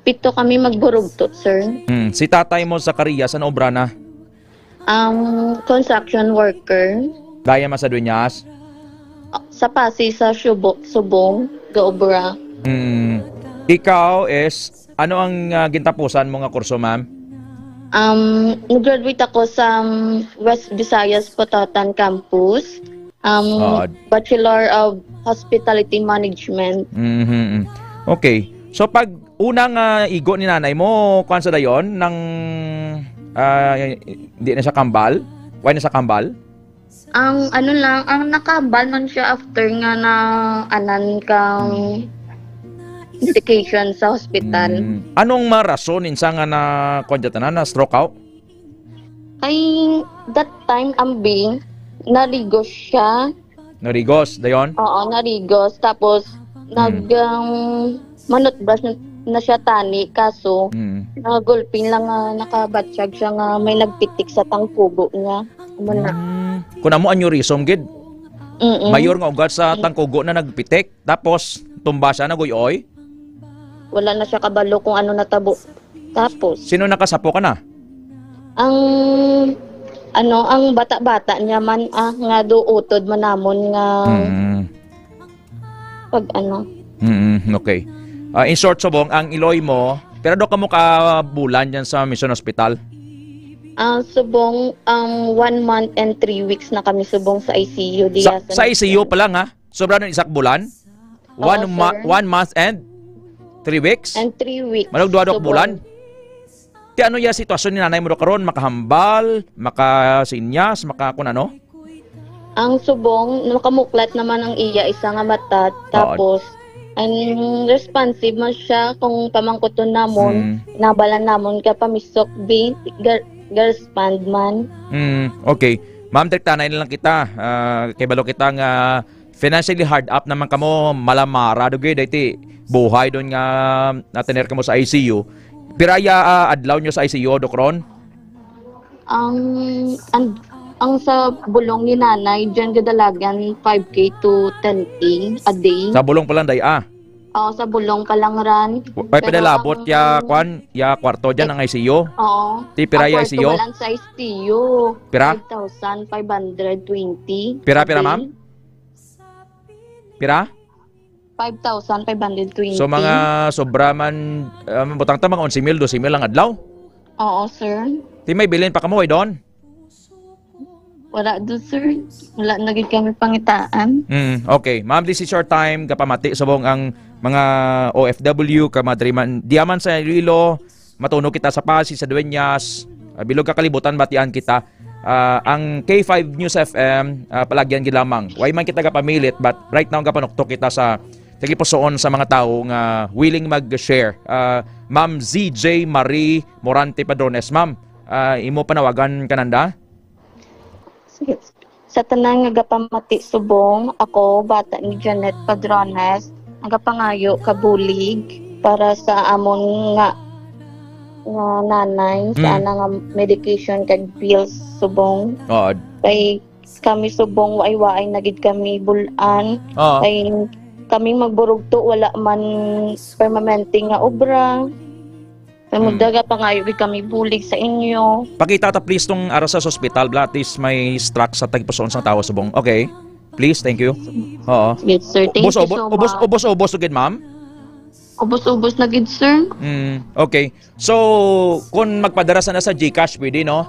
Pito kami magburugto, sir. Hmm, si tatay mo, Zacarias, ano obra na? Ang construction worker. Daya man sa Dueñas? Sa Pasig, sa Subo-, Subong, gaobra. Hmm. Ikaw is, ano ang, ah, gintapusan mo nga kurso, ma'am? Um, nag-graduate ako sa, um, West Visayas Pototan Campus. Um, Oo. Bachelor of Hospitality Management. Mhm. Okay. So, pag una nga igo ni nanay mo, kuwan sa dayon, nang, ah, di na siya kambal? Why na siya kambal? Ang ano lang, ang nakambal man siya after nga na anan kang medication sa hospital. Mm. Anong marason insa nga na, kuwan dyan, na stroke out? Ay, that time, ambi, narigos siya. Narigos, dayon? Oo, narigos. Tapos, Mm. nag, um, manutbrush na, na siya tani, kaso, Mm. nagulping lang nga nakabatyag siya nga may nagpitik sa tangkugo niya. Amo na. Mm. Kung amo, aneurysm gid. Mm-mm. Mayor nga ugat sa Mm. tangkugo na nagpitik, tapos tumba siya, naguyoy? Wala na siya kabalo kung ano natabo. Tapos, Sino nakasapo ka na? Ang, ano, ang bata-bata niya man, ah, nga do utod man namon nga Mm. pag ano. Mm, okay. Ah, in short, subong, ang iloy mo, pero do kamo ka bulan dyan sa Mission Hospital? Ah, subong, ang one month and three weeks na kami subong sa I C U diya Sa, sa sa I C U Mission. pa lang, ha? Sobra na isa ka bulan? Oo, One ma-, sir. one month and three weeks? And three weeks. Manugduha-duha ka Subong. bulan? Ti ano ya sitwasyon ni nanay mo do karon? Makahambal, makasinyas, maka kun ano? Ang subong, makamuklat naman ang iya isa nga mata. Oo. Tapos, ang responsive man siya kung pamangkuton namon, Mm. nabalan namon ka pamisok, bi, ga-, ga-respond man. Mm, okay. Ma'am, triktanay na lang kita. Ah, kay balo kita nga financially hard up naman kamo, malamara do gid, ti buhay don nga natener kamo sa I C U. Pira ya, ah, adlaw nyo sa I C U, Doc Ron? Ang, ang, ang sa bulong ni nanay, dyan kadalagan five K to ten K a day. Sa bulong pa lang, day, ah. Oo, sa bulong pa lang ran. Wa-, may Pero padalabot ang ya, kwan, ya kwarto dyan ang I C U? Oo. Ti pira Ang ya kwarto I C U? Wala sa I C U. Pira? Five thousand five hundred twenty Pira, a pira, day. ma'am? Pira? Five thousand five hundred twenty. So, mga sobra man, ah, butang ta, mga onse mil, dose mil ang adlaw. Oo, sir. Ti may bilin pa kamo, way don? Wala do, sir. Wala na gid kami pangitaan. Mm, okay. Ma'am, this is your time. Kapamati subong ang mga O F W, ka madri man, diya man sa Iloilo, matunog kita sa Pasig, sa Dueñas, ah, bilog ka kalibutan, batian kita. Ah, ang K five News F M, ah, palagyan gid lamang. Way man kita gapamilit, but right now gapanuktok kita sa tagipusoon sa mga tawo nga willing mag-share. Ah, Ma'am Z J Marie Morante Padrones, ma'am, ah, imo panawagan kananda? Sige. Sa tanan nga gapamati subong, ako, bata ni Janet Padrones, nagapangayo ka bulig para sa amon nga, nga nanay sa Mm. ana nga medication kag pills subong. Oo. Kay kami subong, waay-waay na gid kami bul-an. Oo. Kay kaming magburugto, wala man permanente nga obra. Kay Mm. mudaga pangayo gid kami bulig sa inyo. Pakita ta, please, tong ara sa hospital, bla, at least may struck sa tagpusoon sang tawo subong. Okay? Please, thank you. Oo. Yes, sir. Thank Ubos, you ubos, so ubos, much. ubos, ubos gid, ma'am? Ubos-ubos na gid, sir. Mm, okay. So, kung magpadara sana sa GCash, pwede, no?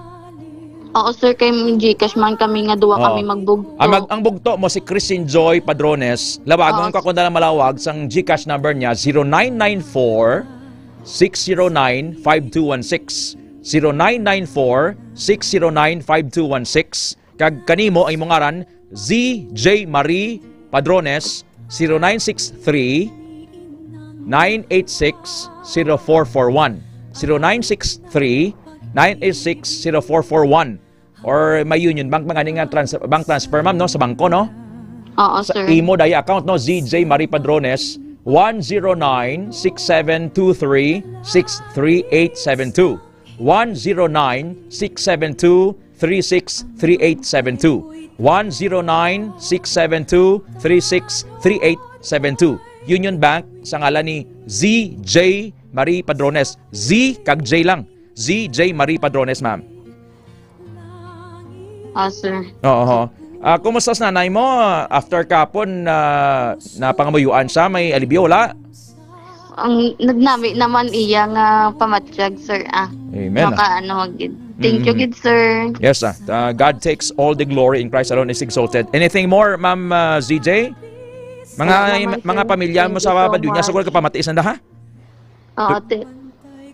Oo, sir. Kay may GCash man kami nga duwa Oo. kami magbugto. Ang mag-, ang bugto mo si Christine Joy Padrones. Lawagon Oo. ka kung na lang malawag sang GCash number niya, zero nine nine four, six zero nine, five two one six. Zero nine nine four, six zero nine, five two one six. Kag kanimo, ang imong ngaran, Z J Marie Padrones, zero nine six three, nine eight six, zero four four one. Zero nine six three, nine eight six, zero four four one. Or may Union Bank, mga ni nga trans-, bank transfer, ma'am, no? Sa bangko, no? Oo, Sa sir. imo daya account, no? Z J Marie Padrones, one zero nine, six seven two three, six three eight seven two. One zero nine, six seven two, three six three eight seven two. One zero nine, six seven two, three six three eight seven two. Union Bank, sa ngalan ni Z J Marie Padrones. Z kag J lang. Z J Marie Padrones, ma'am. Ah, sir. Oo, ho. Ah, kumusta sa nanay mo? After kapon, ah, napangamuyuan siya, may alibyo, wala? Ang nagnami naman iya nga pamatyag, sir, ah. Amen, ah. Maka-, ano, gid. Thank you, Mm. gid, sir. Yes, ah. Uh, God takes all the glory in Christ alone is exalted. Anything more, Ma'am, uh, Z J? Mga, Wala naman, mga sir. pamilya mo Thank sa you so Badunya, much. Siguro kapamati sa ha? Oo, ti-,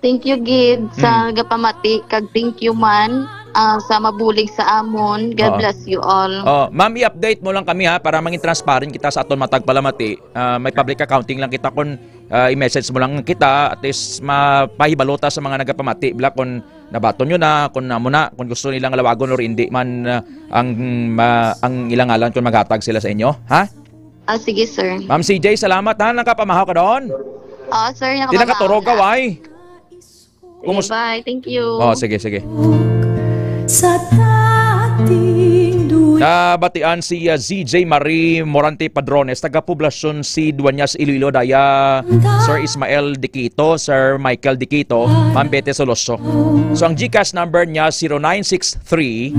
thank you, gid, sa Mm. gapamati, kag thank you man, ah, sa mabulig sa amon. God Oo. bless you all. Oh, ma'am, i-update mo lang kami, ha, para mangin transparent kita sa aton matag palamati. Ah, may public accounting lang kita kung, ah, i-message mo lang kita, at least mapahibalota sa mga nagapamati, bla, kung nabaton nyo na, kung amo na, kung gusto nilang lawagon or hindi man, ah, ang, ma-, ang ilang ngalan kung maghatag sila sa inyo, ha? Ah, sige, sir. Ma'am C J, salamat, ha. Nakapamahaw ka doon? Oo, sir, Di nakapamahaw nakaturog ka, na. Why? Sige, Kumus- bye. Thank you. Oh, sige, sige. Sa dating duyan. Nabatian si, uh, Z J Marie Morante Padrones, taga Poblacion C, Dueñas, Iloilo, daya Sir Ismael Diquito, Sir Michael Diquito, Ma'am Bete Soloso. So, ang GCash number niya, zero nine six three,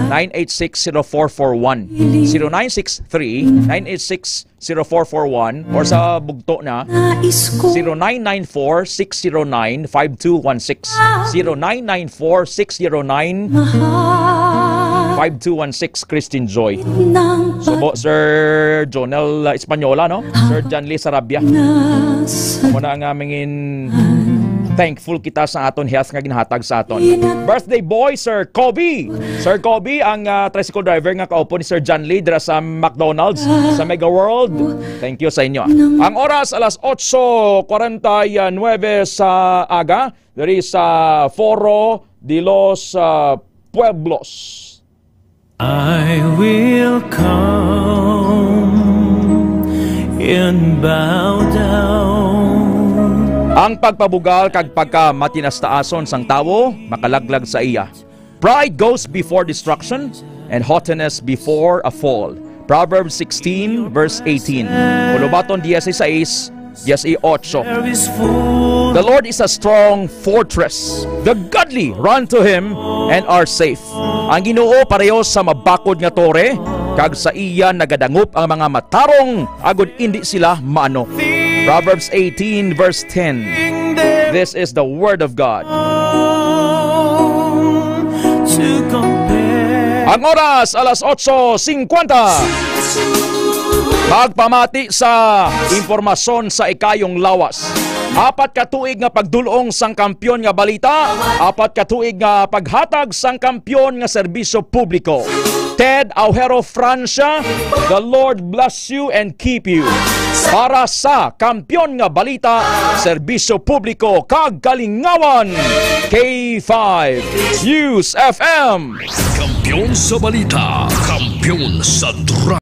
nine eight six, zero four four one. Zero nine six three, nine eight six, zero four four one, or sa bugto na, Nais ko zero nine nine four, six zero nine, five two one six. Zero nine nine four, six zero nine, mahal five two one six, Christine Joy. Ng Subo, Sir Jonel, uh, Española, no? Sir John Lee Sarabia. Nasa Amo na nga, mangin thankful kita sa aton health nga ginahatag sa aton. Birthday boy, Sir Kobe. Sir Kobe, ang, ah, tricycle driver nga kaupo ni Sir John Lee dira sa McDonald's, sa Mega World. Thank you sa inyo. Ang oras, alas otso kwarenta y nuebe sa aga, diri sa Foro de los, ah, Pueblos. I will come and bow down. Ang pagpabugal kag pagkamatinastason sang tawo makalaglag sa iya. Pride goes before destruction, and haughtiness before a fall. Proverbs sixteen, verse eighteen. Ulubaton dieciséis, dieciocho. The Lord is a strong fortress. The godly run to him and are safe. Ang Ginoo pareho sa mabakod nga tore, kag sa iya nagadangop ang mga matarong agod indi sila maano. Proverbs eighteen, verse ten. This is the word of God. Ang oras, alas otso cincuenta. Pagpamati sa impormasyon sa ikayong lawas. Apat ka tuig nga pagdulong sang kampiyon nga balita, apat ka tuig nga paghatag sang kampiyon nga serbisyo publiko. Ted Aujero Francia, the Lord bless you and keep you. Para sa kampiyon nga balita, serbisyo publiko kag kalingawan, K five News F M. Kampiyon sa balita, kampiyon sa drama.